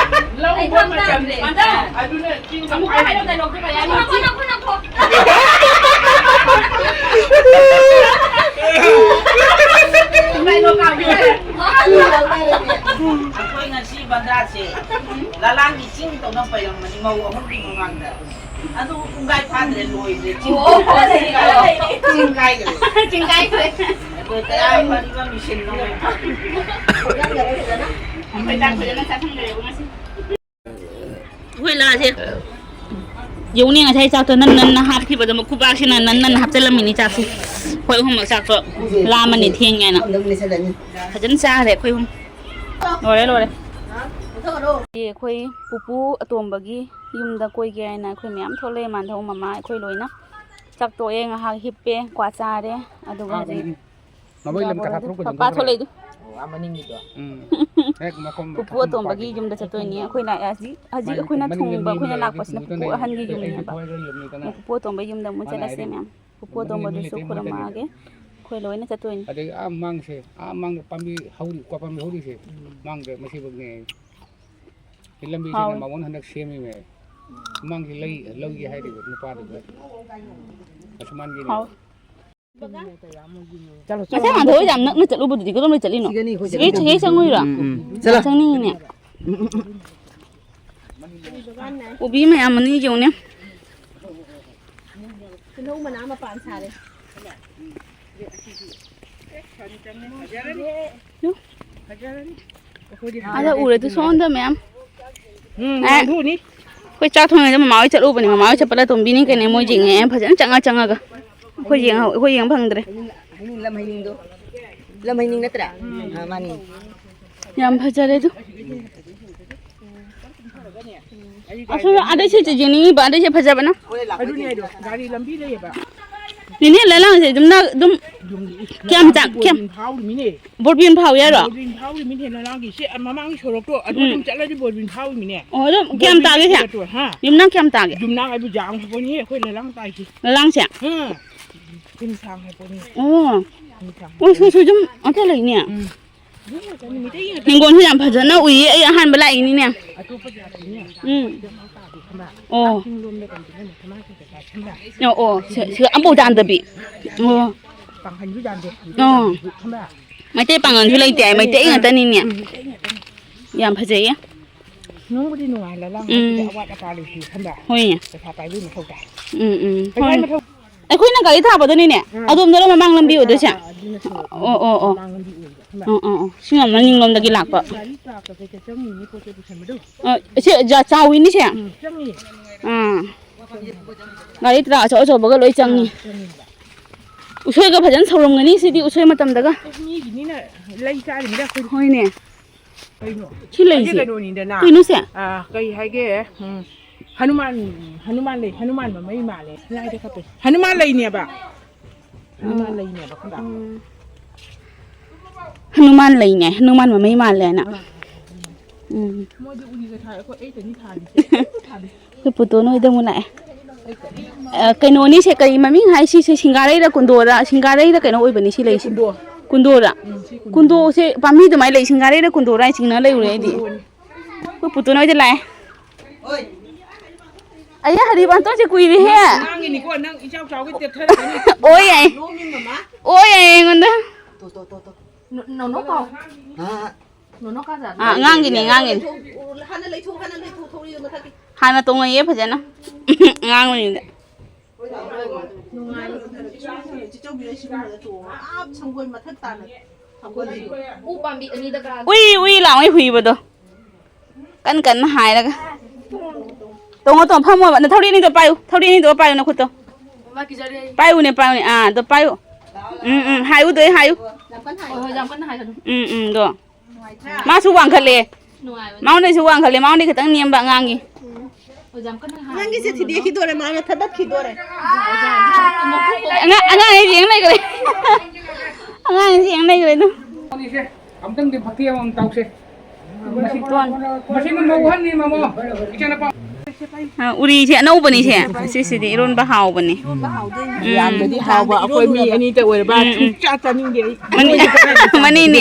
ꯂꯧ ꯎꯕ ꯃꯇꯝꯅꯦ꯫ ꯑꯗꯨꯅ ꯆꯤꯡꯗ ꯑꯃꯨꯛꯀ ꯍꯥꯏꯔꯣ, ꯗꯥꯏꯂꯣꯛꯇꯣ ꯀꯌꯥ ꯌꯥꯝ ꯅꯈꯣ, ꯅꯈꯣ, ꯅꯈꯣ꯫ ꯗꯥꯏꯂꯣꯛ ꯀꯥꯞꯄꯤ ꯍꯥꯏꯔꯦ꯫ ꯑꯩꯈꯣꯏ ꯉꯁꯤ ꯕꯟꯗꯥꯁꯦ ꯂꯂꯥꯡꯒꯤ ꯆꯤꯡ ꯇꯧꯅ ꯄꯩꯔꯝꯕꯅꯤ ꯃꯧ ꯑꯍꯨꯝꯒꯤ ꯃꯃꯥꯡꯗ꯫ ꯑꯗꯨꯕꯨ ꯄꯨꯡꯈꯥꯏ ꯐꯥꯗ꯭ꯔꯦ, ꯂꯣꯏꯗ꯭ꯔꯦ꯫ ꯆꯤꯡ ꯑꯣ, ꯀꯥꯏꯈ꯭ꯔꯦ꯫ ꯆꯤꯡ ꯀꯥꯏꯈ꯭ꯔꯦ꯫ ꯆꯤꯡ ꯀꯥꯏꯈ꯭ꯔꯦ꯫ ꯑꯗꯣ ꯇꯌꯥꯔ ꯐꯔꯤꯕ ꯃꯦꯆꯤꯟ ꯑꯃ ꯑꯩꯈꯣꯏ ꯆꯥꯛ ꯐꯖꯅ ꯆꯥꯁꯟꯈ꯭ꯔꯦꯕ ꯉꯁꯤ꯫ ꯑꯩꯈꯣꯏ ꯂꯥꯁꯦ ꯌꯦꯡꯉꯨꯅꯦ, ꯉꯁꯥꯏ ꯆꯥꯛꯇꯣ ꯅꯟ ꯅꯟꯅ ꯍꯥꯞꯈꯤꯕꯗꯣ, ꯈꯨꯕꯥꯛꯁꯤꯅ ꯅꯟ ꯅꯟꯅ ꯍꯥꯞꯆꯜꯂꯝꯃꯤꯅꯤ ꯆꯥꯛꯁꯦ꯫ ꯑꯩꯈꯣꯏ ꯑꯍꯨꯝꯃꯛ ꯆꯥꯛꯇꯣ ꯂꯥꯝꯃꯅꯤ ꯊꯦꯡꯉꯦꯅ꯫ ꯐꯖꯅ ꯆꯥꯈ꯭ꯔꯦ ꯑꯩꯈꯣꯏ ꯑꯍꯨꯝ꯫ ꯂꯣꯏꯔꯦ, ꯂꯣꯏꯔꯦ꯫ ꯑꯩꯈꯣꯏ ꯄꯨꯄꯨ ꯑꯇꯣꯝꯕꯒꯤ ꯌꯨꯝꯗ ꯀꯣꯏꯒꯦ ꯍꯥꯏꯅ ꯑꯩꯈꯣꯏ ꯃꯌꯥꯝ ꯊꯣꯛꯂꯛꯑꯦ, ꯃꯥꯟꯙꯧ ꯃꯃꯥ ꯑꯩꯈꯣꯏ ꯂꯣꯏꯅ꯫ ꯆꯥꯛ ꯇꯣꯛꯑꯦ, ꯉꯥꯏꯍꯥꯛ ꯍꯤꯞꯄꯦ, ꯀ꯭ꯋꯥ ꯆꯥꯔꯦ, ꯑꯗꯨꯒ ꯍꯧꯖꯤꯛ ꯃꯃꯩ ꯂꯝ ꯀꯊꯥ ꯊꯣꯛꯂꯛꯄ ꯄꯄꯥ ꯊꯣꯛꯂꯛꯏꯗꯣ꯫ ꯑꯣ, ꯑꯥ ꯃꯅꯤꯡꯒꯤꯗꯣ꯫ ꯎꯝ꯫ ꯍꯦꯛ ꯃꯈꯣꯡ ꯄꯨꯄꯨ ꯑꯇꯣꯝꯕꯒꯤ ꯌꯨꯝꯗ ꯆꯠꯇꯣꯏꯅꯤ꯫ ꯑꯩꯈꯣꯏ ꯂꯥꯛꯑꯦ ꯍꯧꯖꯤꯛ, ꯍꯧꯖꯤꯛ ꯃꯥꯒꯤ ꯑꯩꯈꯣꯏꯅ ꯃꯅꯤꯡ ꯊꯨꯡꯕ, ꯂꯝꯕꯤ ꯑꯩꯈꯣꯏꯅ ꯑꯃ ꯂꯩꯔꯗꯤ ꯂꯥꯛꯄꯁꯤꯅ ꯊꯨꯡꯕꯤꯗꯣꯏꯅꯦ꯫ ꯄꯨꯄꯨ ꯑꯍꯟꯒꯤ ꯑꯩ ꯌꯨꯝꯅꯦꯕ꯫ ꯊꯋꯥꯏ ꯈꯔ ꯂꯨꯝꯃꯤꯗꯅ꯫ ꯄꯨꯄꯨ ꯑꯇꯣꯝꯕꯒꯤ ꯌꯨꯝꯗ ꯑꯃꯨꯛ ꯃꯥꯅ ꯆꯠꯂꯁꯦ ꯍꯥꯏꯔꯤ꯫ ꯃꯌꯥꯝ ꯄꯨꯄꯨ ꯃꯅꯤꯡ ꯂꯝꯕꯤ ꯑꯇꯣꯝꯕꯗꯨꯁꯨ ꯂꯩꯇꯦ ꯃꯣꯏ ꯈꯨꯔꯨꯝꯃꯛꯑꯒꯦ꯫ ꯆꯠꯂꯤꯗꯣ꯫ ꯑꯩꯈꯣꯏ ꯂꯣꯏꯅ ꯆꯠꯇꯣꯏꯅꯤ꯫ ꯑꯗꯩ ꯑꯥ ꯃꯥꯡꯁꯦ, ꯑꯥ ꯃꯥꯡꯗ ꯄꯥꯝꯕꯤ ꯍꯧꯔꯤ, ꯀ꯭ꯋꯥ ꯄꯥꯝꯕꯤ ꯍꯧꯔꯤꯁꯦ, ꯎꯝ꯫ ꯃꯥꯡꯗ ꯃꯁꯤꯐꯧꯅꯦ꯫ ꯁꯤ ꯂꯝꯕꯤꯁꯤꯅ ꯍꯥꯎꯋꯦ꯫ ꯃꯉꯣꯟ ꯍꯟꯗꯛ ꯁꯦꯝꯃꯤꯃꯦ꯫ ꯃꯃꯥꯡꯁꯤ ꯂꯩ, ꯂꯧꯒꯦ ꯍꯥꯏꯔꯤꯕ ꯅꯨꯄꯥꯗꯨꯗ꯫ ꯑꯁꯨꯃꯥꯟꯒꯤꯅꯦ꯫ ꯍꯥꯎ꯫ ꯆꯠꯂꯣ, ꯉꯁꯥꯏ ꯆꯠꯂꯣ꯫ ꯃꯥꯟꯗꯣ ꯍꯣꯏ ꯌꯥꯝ ꯅꯛꯅ ꯆꯠꯂꯨꯕꯗꯨꯗꯤ ꯀꯗꯣꯝꯗ ꯆꯠꯂꯤꯅꯣ? ꯁꯤꯒꯅꯤ ꯑꯩꯈꯣꯏ ꯁꯤꯒꯩ, ꯆꯠꯂꯤꯗꯣ꯫ ꯁꯤꯒꯩ ꯆꯪꯉꯨꯏꯔꯣ? ꯎꯝ, ꯎꯝ꯫ ꯌꯥꯝ ꯆꯠꯂꯣ꯫ ꯆꯪꯅꯤꯡꯉꯤꯅꯦ꯫ ꯀꯣꯕꯤ ꯃꯌꯥꯝ ꯑꯅꯤ ꯌꯦꯡꯉꯨꯅꯦ꯫ ꯇꯤꯜꯍꯧ ꯃꯅꯥ ꯃꯄꯥꯟ ꯁꯥꯔꯦ꯫ ꯌꯨ꯫ ꯑꯗ ꯎꯔꯦ ꯇꯨ ꯁꯣꯝꯗ ꯃꯌꯥꯝ꯫ ꯎꯝ, ꯑꯦ꯫ ꯅꯥꯟꯊꯣꯛꯎꯅꯤ꯫ ꯑꯩꯈꯣꯏ ꯆꯥꯛ ꯊꯣꯡꯉꯤꯉꯩꯗ ꯃꯃꯥ ꯍꯣꯏ ꯆꯠꯂꯨꯕꯅꯦ꯫ ꯃꯃꯥ ꯍꯣꯏ ꯆꯠꯄꯗ ꯇꯣꯝꯕꯤꯅꯤ ꯀꯩꯅꯦ ꯃꯣꯏ ꯌꯦꯡꯉꯛꯑꯦ ꯐꯖꯅ ꯆꯪꯉ ꯆꯪꯉꯒ꯫ ꯑꯩꯈꯣꯏ ꯌꯦꯡꯍꯧ-, ꯑꯩꯈꯣꯏ ꯌꯦꯡꯕ ꯐꯪꯗ꯭ꯔꯦ꯫ ꯍꯩꯅꯤꯡ, ꯂꯝ ꯍꯩꯅꯤꯡꯗꯣ꯫ ꯂꯝ ꯍꯩꯅꯤꯡ ꯅꯠꯇ꯭ꯔꯥ? ꯎꯝ꯫ ꯑꯥ, ꯃꯥꯅꯤ꯫ ꯌꯥꯝ ꯐꯖꯔꯦ ꯑꯗꯨ꯫ ꯑꯁꯣꯝ ꯑꯗꯩꯁꯦ ꯌꯦꯡꯅꯤꯡꯉꯤꯕ, ꯑꯗꯩꯁꯦ ꯐꯖꯕꯅ꯫ ꯑꯗꯨꯅꯦ ꯍꯥꯏꯗꯣ, ꯒꯥꯔꯤ ꯂꯝꯕꯤ ꯂꯩꯌꯦꯕ꯫ ꯅꯦꯅꯦ, ꯂꯩꯂꯥꯡꯁꯦ ꯑꯗꯨꯝ ꯅ-, ꯑꯗꯨꯝ ꯑꯗꯨꯝ ꯀꯌꯥꯝ ꯆꯥ-, ꯀꯌꯥꯝ ꯕꯣꯔꯕꯤꯟ ꯐꯥꯎꯔꯤꯃꯤꯅꯦ꯫ ꯕꯣꯔꯕꯤꯟ ꯐꯥꯎ ꯌꯥꯔꯣ? ꯕꯣꯔꯕꯤꯟ ꯐꯥꯎꯔꯤꯃꯤꯅꯦ, ꯂꯩꯂꯥꯡꯒꯤ ꯁꯤ ꯃꯃꯥꯡꯒꯤ ꯁꯣꯔꯣꯛꯇꯣ ꯑꯗꯨ ꯎꯝ꯫ ꯑꯗꯨꯝ ꯆꯠꯂꯗꯤ ꯕꯣꯔꯕꯤꯟ ꯐꯥꯎꯔꯤꯃꯤꯅꯦ꯫ ꯑꯣ, ꯑꯗꯨꯝ ꯀꯌꯥꯝ ꯕꯣꯔꯕꯤꯟ ꯇꯥꯒꯦ ꯁꯦ? ꯐꯥꯎꯔꯤꯒ ꯇꯣ, ꯍꯥ? ꯌꯨꯝꯅꯥꯛ ꯀꯌꯥꯝ ꯇꯥꯒꯦ? ꯌꯨꯝꯅꯥꯛ ꯍꯥꯏꯕꯨ ꯌꯥꯝꯈ꯭ꯔꯕꯅꯤꯍꯦ ꯑꯩꯈꯣꯏ ꯂꯩꯂꯥꯡ ꯇꯥꯏꯁꯤ꯫ ꯂꯩꯂꯥꯡꯁꯦ? ꯎꯝ꯫ ꯌꯨꯝ ꯁꯥꯡ ꯍꯥꯏꯕꯅꯤ꯫ ꯑꯣ꯫ ꯌꯨꯝ ꯁꯥꯡ꯫ ꯑꯣ, ꯁꯣꯏ, ꯁꯣꯏ, ꯁꯨꯝ ꯑꯝꯇ ꯂꯩꯅꯦ꯫ ꯎꯝ꯫ ꯍꯤꯡꯒꯣꯜꯁꯨ ꯌꯥꯝ ꯐꯖꯅ ꯎꯏꯌꯦ, ꯑꯩ ꯑꯍꯥꯟꯕ ꯂꯥꯛꯏꯅꯤꯅꯦ꯫ ꯎꯝ꯫ ꯑꯣ꯫ ꯑꯣ, ꯑꯣ, ꯁꯤ, ꯁꯤ ꯑꯝꯐꯥꯎ ꯗꯥꯟꯗꯕꯤ꯫ ꯑꯣ꯫ ꯑꯣ꯫ ꯃꯩꯇꯩ ꯄꯥꯡꯒꯜꯁꯨ ꯂꯩꯇꯦ ꯍꯥꯏ, ꯃꯩꯇꯩ ꯉꯥꯛꯇꯅꯤꯅꯦ꯫ ꯌꯥꯝ ꯐꯖꯩꯌꯦ꯫ ꯅꯨꯡꯕꯨꯗꯤ ꯅꯨꯡꯉꯥꯏ, ꯂꯂꯥꯡꯕꯗꯨꯗꯤ ꯎꯝ꯫ ꯑꯋꯥꯠ ꯑꯄꯥ ꯂꯩꯇꯦ ꯈꯟꯕ꯫ ꯍꯣꯏꯅꯦ꯫ ꯄꯩꯁꯥ ꯄꯥꯏꯕꯩ ꯃꯊꯧ ꯇꯥꯏ꯫ ꯎꯝ, ꯎꯝ꯫ ꯄꯩꯁꯥꯒꯤ ꯍꯣꯏꯅꯦ꯫ ꯃꯊꯧ ꯑꯩꯈꯣꯏꯅ ꯒꯥꯔꯤ ꯊꯥꯕꯗꯨꯅꯤꯅꯦ꯫ ꯎꯝ꯫ ꯑꯗꯣꯝꯗꯔꯣ ꯃꯃꯥꯡ ꯂꯝꯕꯤ ꯑꯣꯏꯗꯣꯏꯁꯦ? ꯑꯥ, ꯑꯗꯨꯅ ꯁꯣꯔꯣꯛ ꯑꯣ, ꯑꯣ, ꯑꯣ꯫ ꯃꯃꯥꯡ ꯂꯝꯕꯤ ꯑꯣꯏꯕ ꯈꯟꯕ꯫ ꯑꯣ, ꯑꯣ, ꯑꯣ꯫ ꯁꯤꯅ ꯃꯅꯤꯡꯂꯣꯝꯗꯒꯤ ꯂꯥꯛꯄ꯫ ꯒꯥꯔꯤ ꯇ꯭ꯔꯥꯛꯀ ꯀꯩꯀꯩ ꯆꯪꯉꯤꯅꯤ, ꯄꯣꯠ ꯆꯩ ꯄꯨꯁꯟꯕꯗꯣ꯫ ꯑ, ꯁꯤ ꯖꯥ-, ꯆꯥꯎꯋꯤꯅꯦ ꯁꯦ꯫ ꯎꯝ, ꯆꯪꯉꯤ꯫ ꯑꯥ꯫ ꯒꯥꯔꯤ ꯇ꯭ꯔꯥꯛ ꯑꯆꯧ ꯑꯆꯧꯕꯒ ꯂꯣꯏ ꯆꯪꯉꯤ꯫ ꯑꯥ, ꯆꯪꯉꯤꯕ꯫ ꯎꯁꯣꯏꯒ ꯐꯖꯅ ꯁꯧꯔꯝꯒꯅꯤ ꯁꯤꯗꯤ, ꯎꯁꯣꯏ ꯃꯇꯝꯗꯒ꯫ ꯃꯤꯒꯤꯅꯤꯅ ꯂꯩ ꯆꯥꯔꯤꯃꯤꯗ ꯑꯩꯈꯣꯏꯗꯤ꯫ ꯍꯣꯏꯅꯦ꯫ ꯀꯩꯅꯣ? ꯁꯤ ꯂꯩꯁꯦ꯫ ꯑꯁꯤ ꯀꯩꯅꯣꯅꯤꯗꯅ꯫ ꯀꯩꯅꯣ ꯁꯦ? ꯑꯥ, ꯀꯩ ꯍꯥꯏꯒꯦ? ꯎꯝ, ꯍꯅꯨꯃꯥꯟ, ꯍꯅꯨꯃꯥꯟ ꯂꯩ, ꯍꯅꯨꯃꯥꯟ ꯃꯃꯩ ꯃꯥꯜꯂꯦ꯫ ꯂꯥꯏꯗ ꯀꯠꯇꯣꯏ꯫ ꯍꯅꯨꯃꯥꯟ ꯂꯩꯅꯦꯕ꯫ ꯍꯅꯨꯃꯥꯟ ꯂꯩꯅꯦꯕ, ꯈꯪꯕ꯭ꯔꯥ? ꯎꯝ꯫ ꯍꯅꯨꯃꯥꯟ ꯂꯩꯅꯦ, ꯍꯅꯨꯃꯥꯟ ꯃꯃꯩ ꯃꯥꯜꯂꯦꯅ꯫ ꯑꯥ꯫ ꯎꯝ꯫ ꯃꯣꯏꯗꯤ ꯎꯔꯤꯒ ꯊꯥꯏ, ꯑꯩꯈꯣꯏ ꯑꯩ ꯇꯅꯤ ꯊꯥꯔꯤꯁꯦ꯫ ꯑꯩꯈꯣꯏ ꯄꯨꯇꯣꯟ ꯍꯣꯏꯗ ꯑꯃꯨꯛ ꯂꯥꯛꯑꯦ꯫ ꯑ, ꯀꯩꯅꯣꯅꯤꯁꯦ, ꯀꯔꯤ ꯃꯃꯤꯡ ꯍꯥꯏꯁꯤ? ꯁꯤ ꯁꯤꯡꯒꯥꯔꯩꯔ ꯀꯨꯟꯗꯣꯔ? ꯁꯤꯡꯒꯥꯔꯩꯔ ꯀꯩꯅꯣ ꯑꯣꯏꯕꯅꯤ ꯁꯤ ꯂꯩꯁꯦ꯫ ꯀꯨꯟꯗꯣ꯫ ꯀꯨꯟꯗꯣꯔ? ꯎꯝ, ꯁꯤ ꯀꯨꯟꯗꯣ꯫ ꯀꯨꯟꯗꯣꯁꯦ ꯄꯥꯝꯕꯤ ꯑꯗꯨꯃꯥꯏꯅ ꯂꯩ, ꯁꯤꯡꯒꯥꯔꯩꯔ ꯀꯨꯟꯗꯣꯔ ꯍꯥꯏ ꯆꯤꯡꯅ ꯂꯩꯔꯨꯔꯦ ꯑꯩꯗꯤ꯫ ꯀꯨꯟꯗꯣꯅꯤ꯫ ꯑꯩꯈꯣꯏ ꯄꯨꯇꯣꯟ ꯍꯣꯏꯗ ꯂꯥꯛꯑꯦ꯫ ꯑꯩ ꯍꯔꯤꯕꯟꯇꯣꯟꯁꯦ ꯀꯨꯏꯔꯦꯍꯦ꯫ ꯉꯥꯡꯉꯤꯅꯤꯀꯣ, ꯅꯪ ꯏꯆꯥꯎ ꯆꯥꯎꯒꯩ ꯇꯦꯛꯊꯔꯛꯀꯅꯤ꯫ ꯑꯣ ꯌꯥꯏ꯫ ꯅꯣꯡꯃꯤ ꯃꯃꯥ꯫ ꯑꯣ ꯌꯥꯏ ꯑꯩꯉꯣꯟꯗ꯫ ꯇꯣ, ꯇꯣ, ꯇꯣ, ꯇꯣ꯫ ꯅꯣ-, ꯅꯣꯅꯣ ꯀꯥꯎ꯫ ꯑꯥ꯫ ꯅꯣꯅꯣ ꯀꯥꯖꯥ꯫ ꯑꯥ, ꯑꯉꯥꯡꯒꯤꯅꯤ, ꯑꯉꯥꯡꯒꯤꯅꯤ꯫ ꯍꯥꯟꯅ ꯂꯩꯊꯣꯛ, ꯍꯥꯟꯅ ꯂꯩꯊꯣꯛ, ꯊꯧꯔꯤꯗꯣ ꯃꯊꯛꯀꯤ꯫ ꯍꯥꯟꯅ ꯇꯣꯡꯉꯩꯌꯦ ꯐꯖꯅ꯫ ꯑꯉꯥꯡ ꯑꯣꯏꯔꯤꯉꯩꯗ꯫ ꯅꯨꯡꯉꯥꯏ꯫ ꯆꯤꯆꯧꯕꯤ ꯍꯣꯏ ꯁꯤꯒꯨꯝꯕꯗ ꯇꯣꯡꯉꯒ ꯑꯥ ꯁꯪꯒꯣꯏ ꯃꯊꯛ ꯇꯥꯟꯅ ꯁꯪꯒꯣꯏ꯫ ꯎ ꯄꯥꯝꯕꯤ ꯑꯅꯤꯗ ꯀꯥ-, ꯎꯏ, ꯎꯏ ꯂꯥꯎꯉꯩ ꯍꯨꯏꯕꯗꯣ꯫ ꯀꯟ ꯀꯟꯅ ꯍꯥꯏꯔꯒ꯫ ꯇꯣꯡꯉꯣ, ꯇꯣꯡꯉꯣ, ꯐꯝꯃꯣꯕ꯫ ꯅꯊꯧꯔꯤ ꯑꯅꯤꯗꯣ ꯄꯥꯏꯌꯨ꯫ ꯊꯧꯔꯤ ꯑꯅꯤꯗꯣ ꯄꯥꯏꯌꯨ ꯅꯈꯨꯠꯇꯣ꯫ ꯃꯥ ꯀꯤꯖꯔꯦ꯫ ꯄꯥꯏꯌꯨꯅꯦ, ꯄꯥꯏꯌꯨꯅꯦ꯫ ꯑꯥ, ꯑꯗꯣ ꯄꯥꯏꯌꯨ꯫ ꯎꯝ, ꯎꯝ, ꯍꯥꯏꯌꯨ, ꯑꯗꯣ ꯑꯩ ꯍꯥꯏꯌꯨ꯫ ꯌꯥꯝ ꯀꯟꯅ ꯍꯥꯏ-, ꯍꯣꯏ, ꯍꯣꯏ, ꯌꯥꯝ ꯀꯟꯅ ꯍꯥꯏꯒꯅꯨ꯫ ꯎꯝ, ꯎꯝ, ꯑꯗꯣ꯫ ꯅꯨꯡꯉꯥꯏꯇ꯭ꯔꯥ? ꯃꯥꯁꯨ ꯋꯥꯡꯈꯠꯂꯦ꯫ ꯅꯨꯡꯉꯥꯏꯕꯅꯦ꯫ ꯃꯉꯣꯟꯗꯁꯨ ꯋꯥꯡꯈꯠꯂꯦ꯫ ꯃꯉꯣꯟꯗꯤ ꯈꯤꯇꯪ ꯅꯦꯝꯕ ꯑꯉꯥꯡꯒꯤ꯫ ꯎꯝ꯫ ꯍꯣꯏ, ꯌꯥꯝ ꯀꯟꯅ ꯍꯥꯏ-, ꯅꯪꯒꯤꯁꯦ ꯊꯤꯗꯦꯛꯈꯤꯗꯣꯔꯦ, ꯃꯥꯅ ꯊꯗꯠꯈꯤꯗꯣꯔꯦ꯫ ꯑꯉꯥꯡ, ꯑꯉꯥꯡ ꯑꯩ ꯌꯦꯡ ꯂꯩꯈ꯭ꯔꯦ꯫ ꯑꯉꯥꯡ ꯑꯩ ꯌꯦꯡ ꯂꯩꯈ꯭ꯔꯦ ꯑꯗꯨꯝ꯫ ꯑꯅꯤꯁꯦ ꯑꯝꯇꯪꯗꯤ ꯃꯇꯦꯛ ꯑꯃꯃꯝ ꯇꯧꯁꯦ꯫ ꯃꯁꯤ ꯃꯧ ꯑꯍꯟꯅꯤ, ꯃꯃꯣ꯫ ꯏꯆꯥꯅꯨꯄꯥ꯫ ꯑ, ꯎꯔꯤꯁꯦ ꯑꯅꯧꯕꯅꯤꯁꯦ꯫ ꯁꯤꯁꯤꯗꯤ ꯏꯔꯣꯟꯕ ꯍꯥꯎꯕꯅꯤ꯫ ꯎꯝ꯫ ꯌꯥꯝꯅꯗꯤ ꯍꯥꯎꯕ꯫ ꯑꯩꯈꯣꯏ ꯃꯤ ꯑꯅꯤꯇ ꯑꯣꯏꯔꯕ ꯎꯝ, ꯎꯝ꯫ ꯁꯨꯡꯆꯥ ꯆꯥꯅꯤꯡꯗꯦ ꯑꯩ꯫ ꯃꯅꯤ-, ꯃꯅꯤꯅꯦ꯫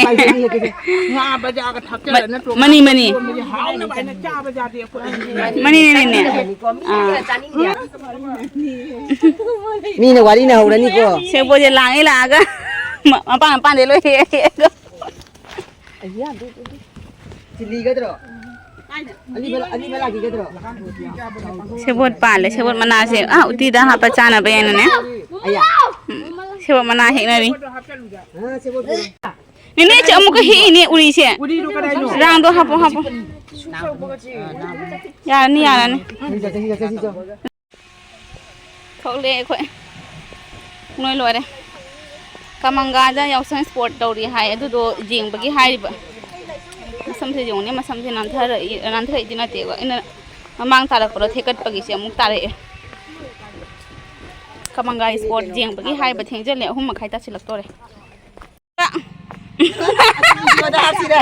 ꯉꯥ ꯕꯖꯥꯔꯒ ꯊꯥꯛꯆꯜꯂ ꯅꯠꯇ꯭ꯔꯣ? Money, money. ꯏꯔꯣꯟꯕꯁꯦ ꯍꯥꯎꯅꯕ ꯍꯥꯏꯅ ꯆꯥꯕ ꯌꯥꯗꯦ ꯑꯩꯈꯣꯏ꯫ ꯃꯅꯤꯅꯦ, ꯃꯅꯤꯅꯦ꯫ ꯑꯥ꯫ ꯃꯤꯅ ꯋꯥꯔꯤꯅ ꯍꯧꯔꯅꯤꯀꯣ꯫ ꯁꯦꯕꯣꯠꯁꯦ ꯂꯥꯡꯉꯦ ꯂꯥꯛꯑꯒ꯫ ꯃ-, ꯃꯄꯥꯟ ꯃꯄꯥꯟꯗꯩ ꯂꯣꯏ ꯍꯦꯛꯑꯦ ꯍꯦꯛꯑꯒ꯫ ꯆꯤꯜꯂꯤꯒꯗ꯭ꯔꯣ? ꯑꯅꯤꯃꯛ, ꯑꯅꯤꯃꯛ ꯂꯥꯛꯈꯤꯒꯗ꯭ꯔꯣ? ꯁꯦꯕꯣꯠ ꯄꯥꯜꯂꯦ꯫ ꯁꯦꯕꯣꯠ ꯃꯅꯥꯁꯦ, ꯑꯥ, ꯎꯇꯤꯗ ꯍꯥꯞꯄ ꯆꯥꯅꯕ ꯍꯥꯏꯅꯅꯦ꯫ ꯑꯌꯥ꯫ ꯎꯝ, ꯁꯦꯕꯣꯠ ꯃꯅꯥ ꯍꯦꯛꯅꯔꯤ꯫ ꯑꯥ, ꯁꯦꯕꯣꯠ ꯄꯨꯔꯛꯑꯣ꯫ ꯅꯦꯅꯦ, ꯆꯦ ꯑꯃꯨꯛꯀ ꯍꯦꯛꯏꯅꯦ ꯎꯔꯤꯁꯦ꯫ ꯎꯔꯤꯗꯣ ꯀꯗꯥꯏꯅꯣ? ꯔꯥꯡꯗꯣ ꯍꯥꯞꯄꯣ, ꯍꯥꯞꯄꯣ꯫ ꯌꯥꯔꯅꯤ, ꯌꯥꯔꯅꯤ꯫ ꯁꯤ ꯆꯠꯁꯦ, ꯁꯤ ꯆꯠꯁꯦ, ꯁꯤ ꯆꯠꯁꯦ꯫ ꯊꯣꯛꯂꯛꯑꯦ ꯑꯩꯈꯣꯏ꯫ ꯅꯣꯏ ꯂꯣꯏꯔꯦ꯫ ꯀꯃꯪꯒꯥꯗ ꯌꯥꯎꯁꯪ ꯏꯁꯄꯣꯔꯠ ꯇꯧꯔꯤ ꯍꯥꯏ, ꯑꯗꯨꯗꯣ ꯌꯦꯡꯕꯒꯤ ꯍꯥꯏꯔꯤꯕ꯫ ꯃꯁꯝꯁꯦ ꯌꯦꯡꯉꯨꯅꯦ, ꯃꯁꯝꯁꯦ ꯅꯥꯟꯊꯔꯛꯏ, ꯅꯥꯟꯊꯔꯛꯏꯗꯤ ꯅꯠꯇꯦꯕ, ꯑꯩꯅ ꯃꯃꯥꯡ ꯇꯥꯔꯛꯄꯗꯣ ꯊꯦꯛꯀꯠꯄꯒꯤꯁꯦ ꯑꯃꯨꯛ ꯇꯥꯔꯛꯑꯦ꯫ ꯀꯃꯪꯒꯥ ꯏꯁꯄꯣꯔꯠ ꯌꯦꯡꯕꯒꯤ ꯍꯥꯏꯕ ꯊꯦꯡꯖꯤꯜꯂꯦ, ꯑꯍꯨꯝ ꯃꯈꯥꯏ ꯇꯥꯁꯤꯜꯂꯛꯇꯣꯔꯦ꯫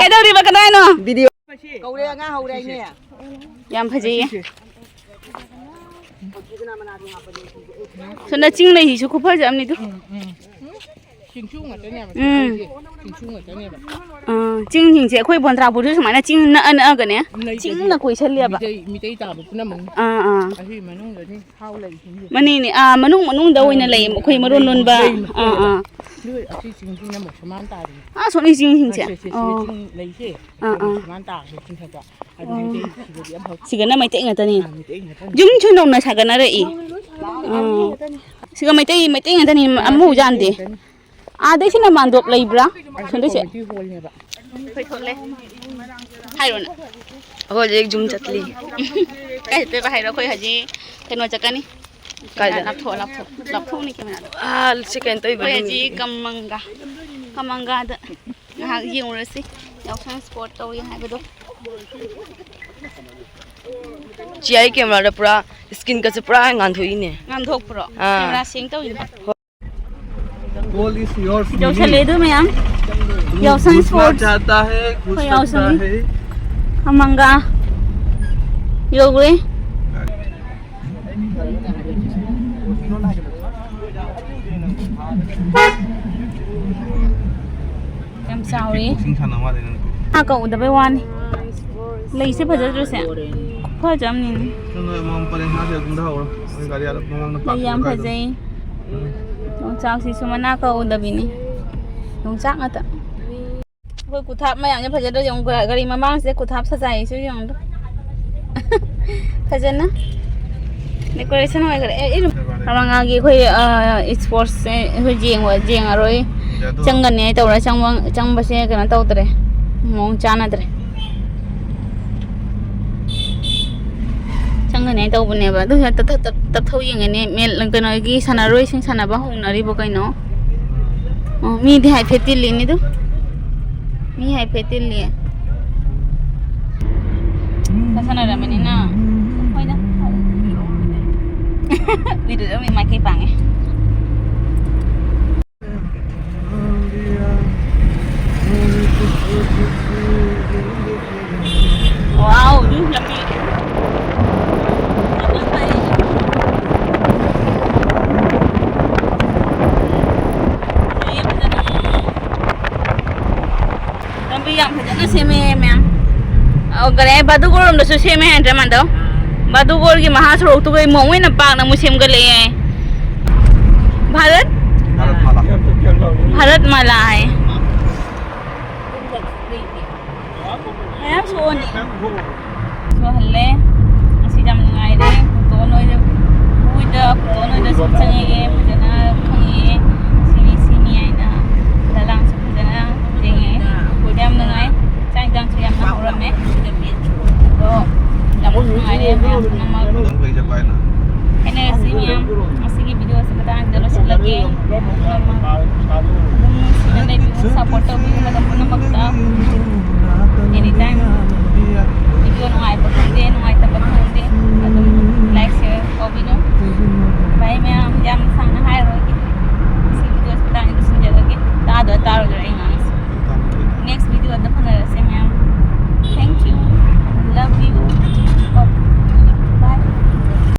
ꯀꯩꯗꯧꯔꯤꯕ, ꯀꯗꯥꯏꯅꯣ? ꯚꯤꯗꯤꯑꯣ ꯀꯧꯔꯦ, ꯑꯉꯥꯡ ꯍꯧꯔꯦ ꯍꯥꯏꯅꯦ꯫ ꯌꯥꯝ ꯐꯖꯩꯌꯦ꯫ ꯁꯣꯝꯗ ꯆꯤꯡ ꯂꯩꯁꯤꯁꯨ ꯈꯨꯐꯖ ꯑꯃꯅꯤꯗꯨ꯫ ꯎꯝ, ꯎꯝ꯫ ꯆꯤꯡꯁꯨ ꯉꯥꯛꯇꯅꯦꯕ ꯎꯝ꯫ ꯁꯤꯗ ꯂꯩꯁꯦ꯫ ꯆꯤꯡꯁꯨ ꯉꯥꯛꯇꯅꯦꯕ꯫ ꯑꯥ, ꯆꯤꯡꯁꯤꯡꯁꯦ ꯑꯩꯈꯣꯏ ꯕꯣꯟꯗ꯭ꯔꯥꯄꯨꯔꯗꯁꯨ ꯁꯨꯃꯥꯏꯅ ꯆꯤꯡ ꯅꯛꯑ ꯅꯛꯑꯒꯅꯦ ꯂꯩꯇꯦ꯫ ꯆꯤꯡꯅ ꯀꯣꯏꯁꯜꯂꯦꯕ꯫ ꯃꯤꯇꯩ, ꯃꯤꯇꯩ ꯇꯥꯕ ꯄꯨꯝꯅꯃꯛꯅꯤ꯫ ꯑꯥ, ꯑꯥ꯫ ꯑꯁꯤ ꯃꯅꯨꯡꯗꯅꯤ ꯍꯥꯎ ꯂꯩꯁꯤꯡꯁꯦ꯫ ꯃꯅꯤꯅꯦ, ꯑꯥ, ꯃꯅꯨꯡ ꯃꯅꯨꯡꯗ ꯑꯥ, ꯑꯣꯏꯅ ꯂꯩ ꯃꯅꯨꯡ ꯑꯩꯈꯣꯏ ꯃꯔꯣꯟ ꯂꯣꯟꯕ꯫ ꯂꯩ ꯑꯥ, ꯃꯈꯣꯏꯗ꯫ ꯑꯥ꯫ ꯑꯗꯨ ꯑꯁꯤ ꯆꯤꯡꯁꯤꯅ ꯑꯃꯨꯛ ꯁꯨꯃꯥꯡ ꯇꯥꯔꯤ꯫ ꯑꯥ, ꯁꯣꯝꯒꯤ ꯆꯤꯡꯁꯤꯡꯁꯦ꯫ ꯑꯁꯤ, ꯑꯁꯤ, ꯑꯁꯤ ꯑꯣ꯫ ꯆꯤꯡ ꯂꯩꯁꯦ꯫ ꯑꯥ, ꯑꯥ꯫ ꯁꯨꯃꯥꯡ ꯇꯥꯕꯁꯦ ꯆꯤꯡꯊꯛꯇ꯫ ꯑꯗꯨ ꯑꯣ꯫ ꯃꯩꯇꯩ ꯁꯤꯗꯗꯤ ꯑꯝꯐꯥꯎ ꯁꯤꯒꯅ ꯃꯩꯇꯩ ꯉꯥꯛꯇꯅꯤ꯫ ꯑꯥ, ꯃꯩꯇꯩ ꯉꯥꯛꯇꯅꯤ꯫ ꯌꯨꯝꯁꯨ ꯅꯧꯅ ꯁꯥꯒꯠꯅꯔꯛꯏ꯫ ꯑꯥ꯫ ꯁꯤꯒ ꯃꯩꯇꯩ, ꯃꯩꯇꯩ ꯉꯥꯛꯇꯅꯤ, ꯑꯥ, ꯑꯃꯐꯥꯎ ꯃꯩꯇꯩ ꯌꯥꯟꯗꯦ꯫ ꯉꯥꯛꯇꯅꯤ꯫ ꯑꯥꯗꯩꯁꯤꯅ ꯃꯥꯟꯗꯣꯞ ꯂꯩꯕ꯭ꯔꯥ? ꯑꯁꯤ ꯁꯣꯝꯗꯩꯁꯦ? ꯀꯃ꯭ꯌꯨꯅꯤꯇꯤ ꯍꯣꯜꯅꯦꯕ꯫ ꯑꯩꯈꯣꯏ ꯊꯣꯛꯂꯦ꯫ ꯍꯥꯏꯔꯣꯅꯦ꯫ ꯑꯩꯈꯣꯏ ꯍꯧꯖꯤꯛ ꯖꯨꯝ ꯆꯠꯂꯤ꯫ ꯀꯥꯏ ꯆꯠꯇꯣꯏꯕ ꯍꯥꯏꯔꯣ? ꯑꯩꯈꯣꯏ ꯍꯧꯖꯤꯛ ꯀꯩꯅꯣ ꯆꯠꯀꯅꯤ꯫ ꯀꯥꯏꯗ? ꯂꯥꯞꯊꯣꯛ, ꯂꯥꯞꯊꯣꯛ, ꯂꯥꯞꯊꯣꯛꯎꯅꯤ ꯀꯦꯃꯦꯔꯥꯗꯣ꯫ ꯑꯥ, ꯁꯤ ꯀꯩꯅꯣ ꯇꯧꯔꯤꯕ ꯑꯩꯈꯣꯏ ꯍꯧꯖꯤꯛ ꯅꯨꯃꯤꯠꯀꯤ꯫ ꯀꯃꯪꯒ, ꯀꯃꯪꯒꯥꯗ ꯉꯥꯏꯍꯥꯛ ꯌꯦꯡꯉꯨꯔꯁꯤ꯫ ꯌꯥꯎꯁꯪ ꯁ꯭ꯄꯣꯔꯠ ꯇꯧꯔꯤ ꯍꯥꯏꯕꯗꯣ꯫ ꯆꯦ, ꯑꯩ ꯀꯦꯃꯦꯔꯥꯗ ꯄꯨꯔꯥ ꯁ꯭ꯀꯤꯟꯒꯁꯦ ꯄꯨꯔꯥ ꯉꯥꯟꯊꯣꯛꯏꯅꯦ꯫ ꯉꯥꯟꯊꯣꯛꯄ꯭ꯔꯣ? ꯑꯥ꯫ ꯀꯦꯃꯦꯔꯥ ꯁꯦꯡ ꯇꯧꯔꯤꯅꯦ꯫ Ball is yours, ꯌꯧꯁꯜꯂꯦ ꯑꯗꯨ ꯃꯌꯥꯝ꯫ ꯌꯥꯎꯁꯪ ꯁ꯭ꯄꯣꯔꯠꯁ꯫ ꯆꯥꯇꯥ ꯍꯦ, ꯈꯨꯁ ꯑꯩꯈꯣꯏ ꯌꯥꯎꯁꯪ꯫ ꯇꯥ ꯍꯦ꯫ ꯈꯃꯪꯒ ꯌꯧꯔꯦ꯫ ꯌꯥꯝ ꯆꯥꯎꯔꯤ꯫ ꯉꯥ ꯀꯛꯎꯗꯕꯩ ꯋꯥꯅꯤ꯫ ꯂꯩꯁꯦ ꯐꯖꯗ꯭ꯔꯣ ꯁꯦ? ꯈꯨꯐꯖ ꯑꯃꯅꯤꯅꯦ꯫ ꯅꯣꯏ ꯃꯃꯥꯡ ꯄꯔꯦꯡ ꯉꯥꯁꯦ ꯑꯗꯨꯝ ꯊꯧꯔꯣ꯫ ꯃꯣꯏ ꯒꯥꯔꯤ ꯑꯥꯗ ꯃꯃꯥꯡꯗ ꯂꯩ ꯌꯥꯝ ꯐꯖꯩ꯫ ꯌꯣꯡꯆꯥꯛꯁꯤꯁꯨ ꯃꯅꯥ ꯀꯛꯎꯗꯕꯤꯅꯤ꯫ ꯌꯣꯡꯆꯥꯛ ꯉꯥꯛꯇ꯫ ꯑꯩꯈꯣꯏ ꯀꯨꯊꯥꯞ ꯃꯌꯥꯝꯁꯦ ꯐꯖꯗ꯭ꯔꯣ ꯌꯦꯡꯉꯨ꯫ ꯒꯥ-, ꯒꯥꯔꯤ ꯃꯃꯥꯡꯁꯤꯗ ꯀꯨꯊꯥꯞ ꯁꯖꯥꯏꯁꯨ ꯌꯦꯡꯉꯨ꯫ ꯐꯖꯅ decoration ꯑꯣꯏꯈ꯭ꯔꯦ꯫ ꯑꯦ, ꯑꯩ ꯑꯗꯨꯝ ꯃꯉꯥꯜꯒꯤ ꯑꯩꯈꯣꯏ, ꯑ, sportsꯁꯦ ꯑꯩꯈꯣꯏ ꯌꯦꯡꯉꯣ-, ꯌꯦꯡꯉꯔꯣꯏ꯫ ꯌꯥꯗꯣ꯫ ꯆꯪꯒꯅꯤ ꯍꯥꯏ ꯇꯧꯔ ꯆꯪꯕ-, ꯆꯪꯕꯁꯦ ꯀꯩꯅꯣ ꯇꯧꯗ꯭ꯔꯦ꯫ ꯃꯑꯣꯡ ꯆꯥꯟꯅꯗ꯭ꯔꯦ꯫ ꯆꯪꯒꯅꯤ ꯍꯥꯏ ꯇꯧꯕꯅꯦꯕ꯫ ꯑꯗꯨ ꯍꯦꯛꯇ ꯇꯞ-, ꯇꯞ-, ꯇꯞꯊꯧ ꯌꯦꯡꯉꯅꯤ꯫ ꯃꯦꯜ-, ꯀꯩꯅꯣꯒꯤ ꯁꯥꯟꯅꯔꯣꯏꯁꯤꯡ ꯁꯥꯟꯅꯕ ꯍꯧꯅꯔꯤꯕꯣ ꯀꯩꯅꯣ? ꯑꯣ, ꯃꯤꯗꯤ ꯍꯥꯏꯐꯦꯠ ꯇꯤꯜꯂꯤꯅꯤ ꯑꯗꯨ꯫ ꯃꯤ ꯍꯥꯏꯐꯦꯠ ꯇꯤꯜꯂꯤ꯫ ꯆꯥꯁꯟꯅꯔꯝꯃꯅꯤꯅ꯫ ꯍꯣꯏꯗ꯫ ꯎꯏꯗꯨꯗ ꯃꯤ ꯃꯥꯏꯀꯩ ꯄꯥꯡꯉꯦ꯫ Wow, ꯑꯗꯨ ꯂꯝꯕꯤ꯫ ꯂꯝꯕꯤ ꯌꯥꯝ ꯐꯖꯅ ꯁꯦꯝꯃꯦ, ꯃꯌꯥꯝ꯫ ꯑꯣ, ꯀꯔꯤ ꯍꯥꯏ, ꯕꯥꯗꯨꯒꯣꯔ ꯔꯣꯝꯗꯁꯨ ꯁꯦꯝꯃꯦ ꯍꯥꯏ ꯅꯠꯇ꯭ꯔꯥ, ꯃꯥꯗꯣ? ꯕꯥꯗꯨꯒꯣꯔꯒꯤ ꯃꯍꯥ ꯁꯣꯔꯣꯛꯇꯨꯒ ꯃꯑꯣꯡ ꯑꯣꯏꯅ ꯄꯥꯛꯅ ꯑꯃꯨꯛ ꯁꯦꯝꯒꯠꯂꯛꯑꯦ ꯍꯥꯏ꯫ ꯚꯥꯔꯠ? ꯚꯥꯔꯠ ꯃꯥꯂꯥ꯫ ꯚꯥꯔꯠ ꯃꯥꯂꯥ ꯍꯥꯏ꯫ ꯃꯌꯥꯝ ꯁꯣꯛꯑꯅꯤ꯫ ꯁꯣꯛꯍꯜꯂꯦ꯫ ꯉꯁꯤ ꯌꯥꯝ ꯅꯨꯡꯉꯥꯏꯔꯦ꯫ ꯄꯨꯇꯣꯟ ꯍꯣꯏꯗ, ꯄꯨꯏꯗ, ꯄꯨꯇꯣꯟ ꯍꯣꯏꯗ ꯁꯨꯝ ꯆꯪꯉꯛꯑꯦ, ꯐꯖꯅ ꯈꯪꯉꯛꯑꯦ꯫ ꯁꯤꯅꯤ, ꯁꯤꯅꯤ ꯍꯥꯏꯅ ꯂꯂꯥꯡꯁꯨ ꯐꯖꯅ ꯌꯦꯡꯉꯛꯑꯦ꯫ ꯌꯥꯝ ꯅꯨꯡꯉꯥꯏ꯫ ꯆꯥꯛ ꯏꯟꯖꯥꯡꯁꯨ ꯌꯥꯝꯅ ꯍꯥꯎꯔꯝꯃꯦ꯫ ꯑꯗꯣ ꯌꯥꯝ ꯅꯨꯡꯉꯥꯏꯔꯦ ꯃꯌꯥꯝ ꯄꯨꯝꯅꯃꯛ꯫ ꯅꯪ ꯀꯩ ꯆꯠꯄ ꯍꯥꯏꯅꯣ? ꯑꯩꯅ ꯉꯁꯤ ꯃꯌꯥꯝ, ꯉꯁꯤꯒꯤ video ꯑꯁꯤ ꯃꯇꯥꯡꯁꯤꯗ ꯂꯣꯏꯁꯤꯜꯂꯒꯦ꯫ ꯑꯗꯨꯝ ꯅꯨꯡꯁꯤꯅ ꯂꯩꯕꯤꯌꯨ, support ꯇꯧꯕꯤꯌꯨ꯫